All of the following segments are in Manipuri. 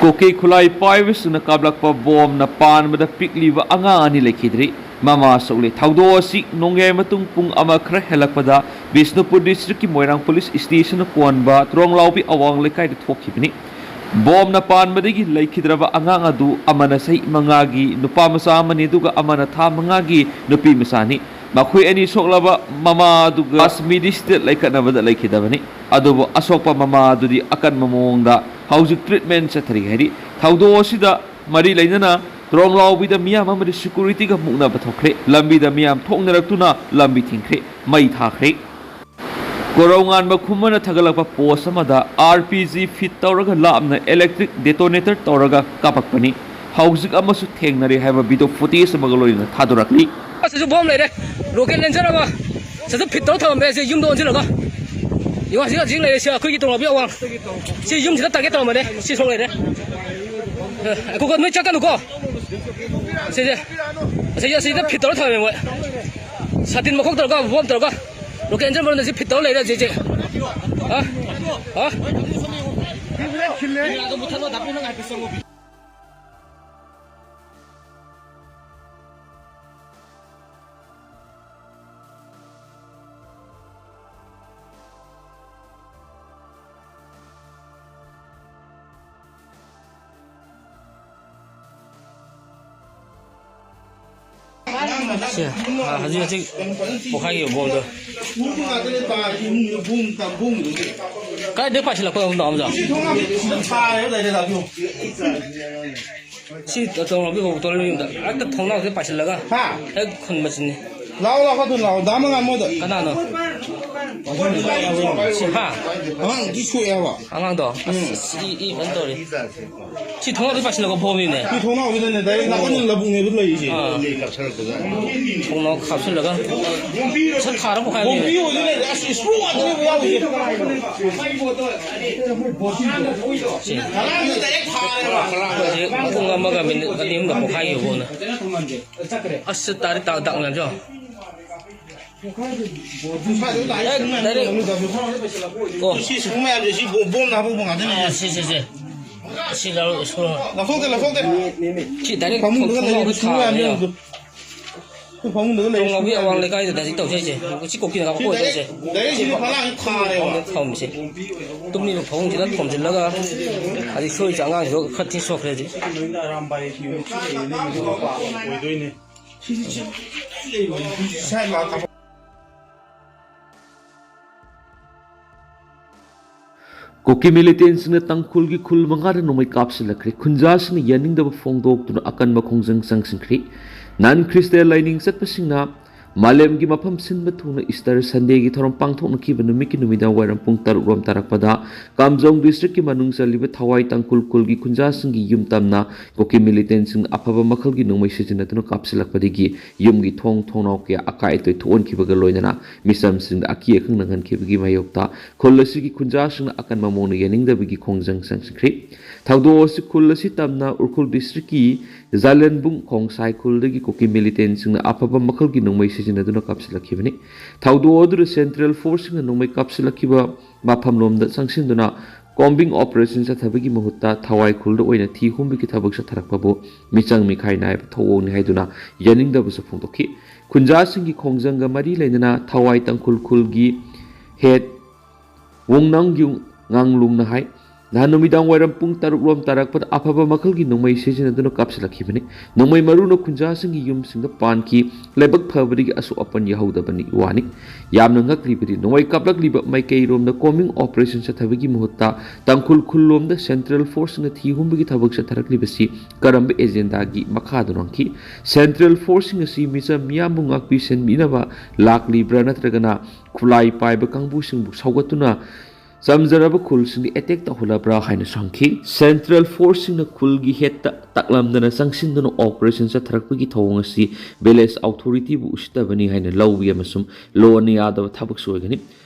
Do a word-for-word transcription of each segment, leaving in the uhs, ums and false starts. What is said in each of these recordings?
ꯀꯣꯀꯤ ꯈꯨꯠꯂꯥꯏ ꯄꯥꯏꯕꯁꯤꯡꯅ ꯀꯥꯞꯂꯛꯄ ꯕꯣꯝꯅ ꯄꯥꯟꯕꯗ ꯄꯤꯛꯂꯤꯕ ꯑꯉꯥꯡ ꯑꯅꯤ ꯂꯩꯈꯤꯗ꯭ꯔꯤ꯫ ꯃꯃꯥ ꯁꯣꯛꯂꯤ꯫ ꯊꯧꯗꯣꯛ ꯑꯁꯤ ꯅꯣꯡꯌꯥꯏ ꯃꯇꯨꯡ ꯄꯨꯡ ꯑꯃ ꯈꯔ ꯍꯦꯜꯂꯛꯄꯗ ꯕꯤꯁꯅꯨꯄꯨꯔ ꯗꯤꯁꯇ꯭ꯔꯤꯛꯀꯤ ꯃꯣꯏꯔꯥꯡ ꯄꯨꯂꯤꯁ ꯁ꯭ꯇꯦꯁꯟꯅ ꯀꯣꯟꯕ ꯇ꯭ꯔꯣꯡꯂꯥꯎꯕꯤ ꯑꯋꯥꯡ ꯂꯩꯀꯥꯏꯗ ꯊꯣꯛꯈꯤꯕꯅꯤ꯫ ꯕꯣꯝꯅ ꯄꯥꯟꯕꯗꯒꯤ ꯂꯩꯈꯤꯗ꯭ꯔꯕ ꯑꯉꯥꯡ ꯑꯗꯨ ꯑꯃꯅ ꯆꯍꯤ ꯃꯉꯥꯒꯤ ꯅꯨꯄꯥ ꯃꯆꯥ ꯑꯃꯅꯤ, ꯑꯗꯨꯒ ꯑꯃꯅ ꯊꯥ ꯃꯉꯥꯒꯤ ꯅꯨꯄꯤ ꯃꯆꯥꯅꯤ꯫ ꯃꯈꯣꯏ ꯑꯅꯤ ꯁꯣꯛꯂꯕ ꯃꯃꯥ ꯑꯗꯨꯒ ꯀꯥꯁꯃꯤꯔꯤ ꯁ꯭ꯇꯦꯠ ꯂꯩꯈꯠꯅꯕꯗ ꯂꯩꯈꯤꯗꯕꯅꯤ꯫ ꯑꯗꯨꯕꯨ ꯑꯁꯣꯛꯄ ꯃꯃꯥ ꯑꯗꯨꯗꯤ ꯑꯀꯟꯕ ꯃꯑꯣꯡꯗ ꯍꯧꯖꯤꯛ ꯇ꯭ꯔꯤꯠꯃꯦꯟ ꯆꯠꯊꯔꯤ ꯍꯥꯏꯔꯤ꯫ ꯊꯧꯗꯣꯛ ꯑꯁꯤꯗ ꯃꯔꯤ ꯂꯩꯅꯅ ꯇ꯭ꯔꯣꯡꯂꯥꯎꯕꯤꯗ ꯃꯤꯌꯥꯝ ꯑꯃꯗꯤ ꯁꯦꯀ꯭ꯌꯨꯔꯤꯇꯤꯒ ꯃꯨꯛꯅꯕ ꯊꯣꯛꯈ꯭ꯔꯦ꯫ ꯂꯝꯕꯤꯗ ꯃꯤꯌꯥꯝ ꯊꯣꯛꯅꯔꯛꯇꯨꯅ ꯂꯝꯕꯤ ꯊꯤꯡꯈ꯭ꯔꯦ, ꯃꯩ ꯊꯥꯈ꯭ꯔꯦ꯫ ꯀꯣꯔꯧꯉꯥꯟꯕ ꯈꯨꯃꯟꯅ ꯊꯥꯒꯠꯂꯛꯄ ꯄꯣꯁ ꯑꯃꯗ ꯑꯥꯔ ꯄꯤ ꯖꯤ ꯐꯤꯠ ꯇꯧꯔꯒ ꯂꯥꯞꯅ ꯏꯂꯦꯛꯇ꯭ꯔꯤꯛ ꯗꯦꯇꯣꯅꯦꯇꯔ ꯇꯧꯔꯒ ꯀꯥꯞꯄꯛꯄꯅꯤ꯫ ꯍꯧꯖꯤꯛ ꯑꯃꯁꯨ ꯊꯦꯡꯅꯔꯦ ꯍꯥꯏꯕ ꯚꯤꯗꯤꯑꯣ ꯐꯨꯇꯦꯖ ꯑꯃꯒ ꯂꯣꯏꯅꯅ ꯊꯥꯗꯣꯔꯛꯂꯤ꯫ ꯑꯁꯤꯁꯨ ꯕꯣꯝ ꯂꯩꯔꯦ꯫ ꯔꯣꯀꯦꯠ ꯂꯦꯟꯖꯔ ꯑꯃ ꯁꯤꯗ ꯐꯤꯠ ꯇꯧꯔ ꯊꯝꯃꯝꯃꯦ꯫ ꯁꯤ ꯌꯨꯝꯗ ꯑꯣꯟꯁꯤꯜꯂꯒ ꯌꯦꯡꯉꯣ, ꯍꯧꯖꯤꯛ ꯍꯧꯖꯤꯛ ꯂꯩꯔꯦ꯫ ꯁꯤ ꯑꯩꯈꯣꯏꯒꯤ ꯇꯣꯉꯥꯟꯕꯤ ꯑꯋꯥꯡ꯫ ꯁꯤ ꯌꯨꯝꯁꯤꯗ ꯇꯥꯔꯒꯦꯠ ꯇꯧꯔꯝꯕꯅꯦ꯫ ꯁꯤ ꯁꯣꯛ ꯂꯩꯔꯦ꯫ ꯑꯦ, ꯉꯥꯏꯈꯣꯀꯣ, ꯅꯣꯏ ꯆꯠꯀꯅꯨꯀꯣ꯫ ꯁꯤꯁꯦ, ꯑꯁꯤ, ꯑꯁꯤꯗ ꯐꯤꯠ ꯇꯧꯔ ꯊꯝꯃꯦ ꯃꯣꯏ꯫ ꯁꯥꯇꯤꯟ ꯃꯈꯣꯛ ꯇꯧꯔꯒ, ꯕꯣꯝ ꯇꯧꯔꯒ, ꯂꯣꯀꯦꯜ ꯏꯟꯖꯤꯟ ꯃꯔꯨꯅ ꯁꯤ ꯐꯤꯠ ꯇꯧꯔ ꯂꯩꯔꯦ ꯍꯧꯖꯤꯛ, ꯍꯧꯖꯤꯛ꯫ ꯍꯥ? ꯍꯥ? ꯁꯦ, ꯑꯥ, ꯍꯧꯖꯤꯛ, ꯍꯧꯖꯤꯛ ꯄꯣꯈꯥꯏꯈꯤꯕ ꯕꯣꯜꯗꯣ꯫ ꯀꯥꯏꯗꯩ ꯄꯥꯏꯁꯤꯜꯂꯛꯄ ꯑꯃꯨꯛ ꯇꯧꯔꯝꯖꯥꯠꯅꯣ? ꯁꯤ ꯇꯧꯔꯝꯃꯤ ꯍꯧꯕ ꯇꯧꯔꯝꯃꯤ ꯌꯨꯝꯗ꯫ ꯍꯦꯛꯇ ꯊꯣꯡꯅꯥꯎꯁꯦ ꯄꯥꯏꯁꯤꯜꯂꯒ ꯍꯥ? ꯍꯦꯛ ꯈꯨꯟꯕꯁꯤꯅꯤ꯫ ꯂꯥꯛꯑꯣ, ꯂꯥꯛꯑꯣ, ꯑꯗꯨ ꯂꯥꯛꯑꯣ꯫ ꯗꯥ ꯃꯉꯥꯜ ꯃꯣꯏꯗ꯫ ꯀꯅꯥꯅꯣ? ꯍꯥ? ꯑꯉꯥꯡꯗꯤ ꯁꯣꯛꯑꯦ ꯍꯥꯏꯕ꯫ ꯑꯉꯥꯡꯗꯣ? ꯎꯝ꯫ ꯑꯁ, ꯏ, ꯏ ꯐꯖꯅ ꯇꯧꯔꯤ꯫ ꯁꯤ ꯊꯣꯡꯅꯥꯎꯗ ꯄꯥꯏꯁꯤꯜꯂꯒ ꯐꯣꯝꯅꯤꯅꯦ꯫ ꯁꯤ ꯊꯣꯡꯅꯥꯎꯁꯤꯗꯅꯦ, ꯗꯥꯏꯔꯦꯛ ꯅꯥꯀꯟꯗ ꯂꯧꯕꯨꯛꯅꯦꯕ ꯂꯩꯔꯤꯁꯦ꯫ ꯑꯥ꯫ ꯊꯣꯡꯅꯥꯎ ꯈꯥꯞꯆꯤꯜꯂꯒꯒ ꯁꯠ ꯊꯥꯔ ꯄꯣꯈꯥꯏꯕꯅꯤꯅꯦ꯫ ꯀꯣꯝꯄꯤ ꯑꯣꯏꯗꯣꯏꯅꯦ꯫ ꯑꯁ, ꯏꯁꯄꯣꯔꯠ ꯉꯥꯛꯇꯅꯦꯕ ꯌꯥꯎꯔꯤꯁꯦ꯫ ꯁꯤ꯫ ꯉꯔꯥꯡꯁꯨ ꯗꯥꯏꯔꯦꯛ ꯊꯥꯔꯦꯕ꯫ ꯍꯧꯖꯤꯛ ꯄꯨꯡ ꯑꯃꯒ ꯃꯤꯅꯤꯠ ꯑꯅꯤ ꯑꯍꯨꯝꯗ ꯄꯣꯈꯥꯏꯈꯤꯕ ꯐꯣꯝꯅ꯫ ꯑꯁ, ꯇꯥꯔꯦ, ꯇꯥꯛ, ꯇꯥꯛ ꯃꯌꯥꯝꯁꯦ ꯌꯦꯡꯉꯣ꯫ ꯁ꯭ꯋꯥꯏꯗ ꯂꯥꯛꯏ꯫ ꯍꯦꯛ ꯗꯥꯏꯔꯦꯛ꯫ ꯑꯣ꯫ ꯁꯤ ꯁꯤꯒꯨꯝꯕ ꯃꯌꯥꯝꯁꯦ ꯁꯤ ꯕꯣꯝ, ꯕꯣꯝꯅ ꯍꯥꯞꯄꯛꯄ ꯉꯥꯛꯇꯅꯦ꯫ ꯑꯥ, ꯁꯤ, ꯁꯤ, ꯁꯤ꯫ ꯁꯤ ꯂꯧꯔꯣ, ꯁꯤ ꯂꯧꯔꯣ꯫ ꯂꯧꯊꯣꯛꯇꯦ, ꯂꯧꯊꯣꯛꯇꯦ꯫ ꯁꯤ ꯗꯥꯏꯔꯦꯛ ꯐꯃꯨꯡꯗꯒ ꯊꯣꯡ ꯂꯩ, ꯊꯣꯡꯅꯥꯎꯗ ꯁꯤ ꯊꯥꯔꯦ ꯃꯌꯥꯝꯗꯣ꯫ ꯌꯦꯡꯉꯣ꯫ ꯑꯩꯈꯣꯏ ꯐꯃꯨꯡꯗꯒ ꯂꯩ, ꯊꯣꯡꯅꯥꯎꯒꯤ ꯁꯤ ꯑꯋꯥꯡ ꯃꯌꯥꯝꯗꯣ꯫ ꯂꯩꯀꯥꯏꯗ ꯗꯥꯏꯔꯦꯛ ꯇꯧꯖꯩꯁꯦ꯫ ꯁꯤ ꯀꯣꯀꯤꯅ ꯁꯤ ꯀꯥꯞꯄ ꯗꯥꯏꯔꯦꯛ, ꯑꯣꯏꯗꯣꯏꯁꯦ꯫ ꯗꯥꯏꯔꯦꯛ ꯁꯤ ꯐꯂꯥꯡ ꯊꯥꯔꯦꯕ꯫ ꯊꯝꯃꯤꯁꯦ꯫ ꯇꯨꯝꯃꯤꯕ ꯐꯃꯨꯡꯁꯤꯗ ꯊꯣꯝꯖꯤꯜꯂꯒ ꯍꯧꯖꯤꯛ ꯁꯣꯏꯔꯤꯁꯦ ꯑꯉꯥꯡꯁꯤꯁꯨ ꯈꯔ ꯊꯤ ꯁꯣꯛꯈ꯭ꯔꯦ ꯍꯧꯖꯤꯛ꯫ ꯑꯣꯏꯗꯣꯏꯅꯦ꯫ ꯁꯤꯗꯤ ꯁꯤ ꯂꯩꯕꯅꯤ꯫ ꯁꯤ ꯁꯥꯏ ꯂꯥꯛ ꯀꯨꯀꯤ ꯃꯤꯂꯤꯇꯦꯟꯁꯤꯡꯅ ꯇꯥꯡꯈꯨꯜꯒꯤ ꯈꯨꯜ ꯃꯉꯥꯗ ꯅꯣꯡꯃꯩ ꯀꯥꯞꯁꯤꯜꯂꯛꯈ꯭ꯔꯦ꯫ ꯈꯨꯟꯖꯥꯁꯤꯡꯅ ꯌꯥꯅꯤꯡꯗꯕ ꯐꯣꯡꯗꯣꯛꯇꯨꯅ ꯑꯀꯟꯕ ꯈꯣꯡꯖꯪ ꯆꯪꯁꯤꯟꯈ꯭ꯔꯦ꯫ ꯅꯟ ꯈ꯭ꯔꯤꯁꯇꯤꯌꯥꯟ ꯂꯥꯏꯅꯤꯡ ꯆꯠꯄꯁꯤꯡꯅ ꯃꯥꯂꯦꯝꯒꯤ ꯃꯐꯝ ꯁꯤꯟꯕ ꯊꯨꯡꯅ ꯏꯁꯇꯔ ꯁꯟꯗꯦꯒꯤ ꯊꯧꯔꯝ ꯄꯥꯡꯊꯣꯛꯅꯈꯤꯕ ꯅꯨꯃꯤꯠꯀꯤ ꯅꯨꯃꯤꯗꯥꯡ ꯋꯥꯏꯔꯝ ꯄꯨꯡ ꯇꯔꯨꯛ ꯔꯣꯝ ꯇꯥꯔꯛꯄꯗ ꯀꯥꯝꯖꯣꯡ ꯗꯤꯁꯇ꯭ꯔꯤꯛꯀꯤ ꯃꯅꯨꯡ ꯆꯜꯂꯤꯕ ꯊꯋꯥꯏ ꯇꯥꯡꯈꯨꯜ ꯈꯨꯜꯒꯤ ꯈꯨꯟꯖꯥꯁꯤꯡꯒꯤ ꯌꯨꯝ ꯇꯝꯅ ꯀꯨꯀꯤ ꯃꯤꯂꯤꯇꯦꯟꯁꯤꯡꯅ ꯑꯐꯕ ꯃꯈꯜꯒꯤ ꯅꯣꯡꯃꯩ ꯁꯤꯖꯤꯟꯅꯗꯨꯅ ꯀꯥꯞꯁꯤꯜꯂꯛꯄꯗꯒꯤ ꯌꯨꯝꯒꯤ ꯊꯣꯡ ꯊꯣꯡꯅꯥꯎ ꯀꯌꯥ ꯑꯀꯥꯏ ꯑꯇꯣꯏ ꯊꯣꯛꯍꯟꯈꯤꯕꯒ ꯂꯣꯏꯅꯅ ꯃꯤꯆꯝꯁꯤꯡꯗ ꯑꯀꯤ ꯑꯈꯪ ꯅꯪꯍꯟꯈꯤꯕꯒꯤ ꯃꯥꯌꯣꯛꯇ ꯈꯨꯜ ꯑꯁꯤꯒꯤ ꯈꯨꯟꯖꯥꯁꯤꯡꯅ ꯑꯀꯟꯕ ꯃꯑꯣꯡꯗ ꯌꯥꯅꯤꯡꯗꯕꯒꯤ ꯈꯣꯡꯖꯪ ꯆꯪꯁꯤꯟꯈ꯭ꯔꯤ꯫ ꯊꯧꯗꯣꯛ ꯑꯁꯤ ꯈꯨꯜ ꯑꯁꯤ ꯇꯝꯅ ꯎꯈ꯭ꯔꯨꯜ ꯗꯤꯁꯇ꯭ꯔꯤꯛꯀꯤ ꯖꯥꯂꯦꯟꯕꯨꯡ ꯈꯣꯡꯁꯥꯏ ꯈꯨꯜꯗꯒꯤ ꯀꯨꯀꯤ ꯃꯤꯂꯤꯇꯦꯟꯁꯤꯡꯅ ꯑꯐꯕ ꯃꯈꯜꯒꯤ ꯅꯣꯡꯃꯩ ꯁꯤꯖꯤꯟꯅꯗꯨꯅ ꯀꯥꯞꯁꯤꯜꯂꯛꯈꯤꯕꯅꯤ꯫ ꯊꯧꯗꯣꯛ ꯑꯗꯨꯗ ꯁꯦꯟꯇ꯭ꯔꯦꯜ ꯐꯣꯔꯁꯁꯤꯡꯅ ꯅꯣꯡꯃꯩ ꯀꯥꯞꯁꯤꯜꯂꯛꯈꯤꯕ ꯃꯐꯝꯂꯣꯝꯗ ꯆꯪꯁꯤꯟꯗꯨꯅ ꯀꯣꯝꯕꯤꯡ ꯑꯣꯄꯔꯦꯁꯟ ꯆꯠꯊꯕꯒꯤ ꯃꯍꯨꯠꯇ ꯊꯋꯥꯏ ꯈꯨꯜꯗ ꯑꯣꯏꯅ ꯊꯤ ꯍꯨꯝꯕꯒꯤ ꯊꯕꯛ ꯆꯠꯊꯔꯛꯄꯕꯨ ꯃꯤꯆꯪ ꯃꯤꯈꯥꯏ ꯅꯥꯏꯕ ꯊꯧꯑꯣꯡꯅꯤ ꯍꯥꯏꯗꯨꯅ ꯌꯥꯅꯤꯡꯗꯕꯁꯨ ꯐꯣꯡꯗꯣꯛꯈꯤ꯫ ꯈꯨꯟꯖꯥꯁꯤꯡꯒꯤ ꯈꯣꯡꯖꯪꯒ ꯃꯔꯤ ꯂꯩꯅꯅ ꯊꯋꯥꯏ ꯇꯥꯡꯈꯨꯜ ꯈꯨꯜꯒꯤ ꯍꯦꯠ ꯋꯣꯡꯅꯥꯡꯒ꯭ꯌꯨ ꯉꯥꯡꯂꯨꯡꯅ ꯍꯥꯏ, ꯅꯍꯥꯟ ꯅꯨꯃꯤꯗꯥꯡ ꯋꯥꯏꯔꯝ ꯄꯨꯡ ꯇꯔꯨꯛ ꯔꯣꯝ ꯇꯥꯔꯛꯄꯗ ꯑꯐꯕ ꯃꯈꯜꯒꯤ ꯅꯣꯡꯃꯩ ꯁꯤꯖꯤꯟꯅꯗꯨꯅ ꯀꯥꯞꯁꯤꯜꯂꯛꯈꯤꯕꯅꯤ꯫ ꯅꯣꯡꯃꯩ ꯃꯔꯨꯅ ꯈꯨꯟꯖꯥꯁꯤꯡꯒꯤ ꯌꯨꯝꯁꯤꯡꯗ ꯄꯥꯟꯈꯤ꯫ ꯂꯥꯏꯕꯛ ꯐꯕꯗꯒꯤ ꯑꯁꯣꯛ ꯑꯄꯟ ꯌꯥꯍꯧꯗꯕꯅꯤ ꯋꯥꯅꯤ꯫ ꯌꯥꯝꯅ ꯉꯛꯂꯤꯕꯗꯤ ꯅꯣꯡꯃꯩ ꯀꯥꯞꯂꯛꯂꯤꯕ ꯃꯥꯏꯀꯩꯔꯣꯝꯗ ꯀꯣꯝꯕꯤꯡ ꯑꯣꯄꯔꯦꯁꯟ ꯆꯠꯊꯕꯒꯤ ꯃꯍꯨꯠꯇ ꯇꯥꯡꯈꯨꯜ ꯈꯨꯜꯂꯣꯝꯗ ꯁꯦꯟꯇ꯭ꯔꯦꯜ ꯐꯣꯔꯁꯁꯤꯡꯅ ꯊꯤ ꯍꯨꯝꯕꯒꯤ ꯊꯕꯛ ꯆꯠꯊꯔꯛꯂꯤꯕꯁꯤ ꯀꯔꯝꯕ ꯑꯦꯖꯦꯟꯗꯥꯒꯤ ꯃꯈꯥꯗꯅꯣ ꯍꯪꯈꯤ꯫ ꯁꯦꯟꯇ꯭ꯔꯦꯜ ꯐꯣꯔꯁꯁꯤꯡ ꯑꯁꯤ ꯃꯤꯆꯝ ꯃꯤꯌꯥꯝꯕꯨ ꯉꯥꯛꯄꯤ ꯁꯦꯟꯕꯤꯅꯕ ꯂꯥꯛꯂꯤꯕ꯭ꯔꯥ ꯅꯠꯇ꯭ꯔꯒꯅ ꯈꯨꯠꯂꯥꯏ ꯄꯥꯏꯕ ꯀꯥꯡꯕꯨꯁꯤꯡꯕꯨ ꯁꯧꯒꯠꯇꯨꯅ ꯆꯝꯖꯔꯕ ꯈꯨꯜꯁꯤꯡꯗ ꯑꯦꯇꯦꯛ ꯇꯧꯍꯜꯂꯕ꯭ꯔꯥ ꯍꯥꯏꯅꯁꯨ ꯍꯪꯈꯤ꯫ ꯁꯦꯟꯇ꯭ꯔꯦꯜ ꯐꯣꯔꯁꯁꯤꯡꯅ ꯈꯨꯜꯒꯤ ꯍꯦꯠꯇ ꯇꯥꯛꯂꯝꯗꯅ ꯆꯪꯁꯤꯟꯗꯨꯅ ꯑꯣꯄꯔꯦꯁꯟ ꯆꯠꯊꯔꯛꯄꯒꯤ ꯊꯧꯑꯣꯡ ꯑꯁꯤ ꯚꯤꯂꯦꯖ ꯑꯣꯊꯣꯔꯤꯇꯤꯕꯨ ꯎꯁꯤꯠꯇꯕꯅꯤ ꯍꯥꯏꯅ ꯂꯧꯏ ꯑꯃꯁꯨꯡ ꯂꯣꯟꯅ ꯌꯥꯗꯕ ꯊꯕꯛꯁꯨ ꯑꯣꯏꯒꯅꯤ꯫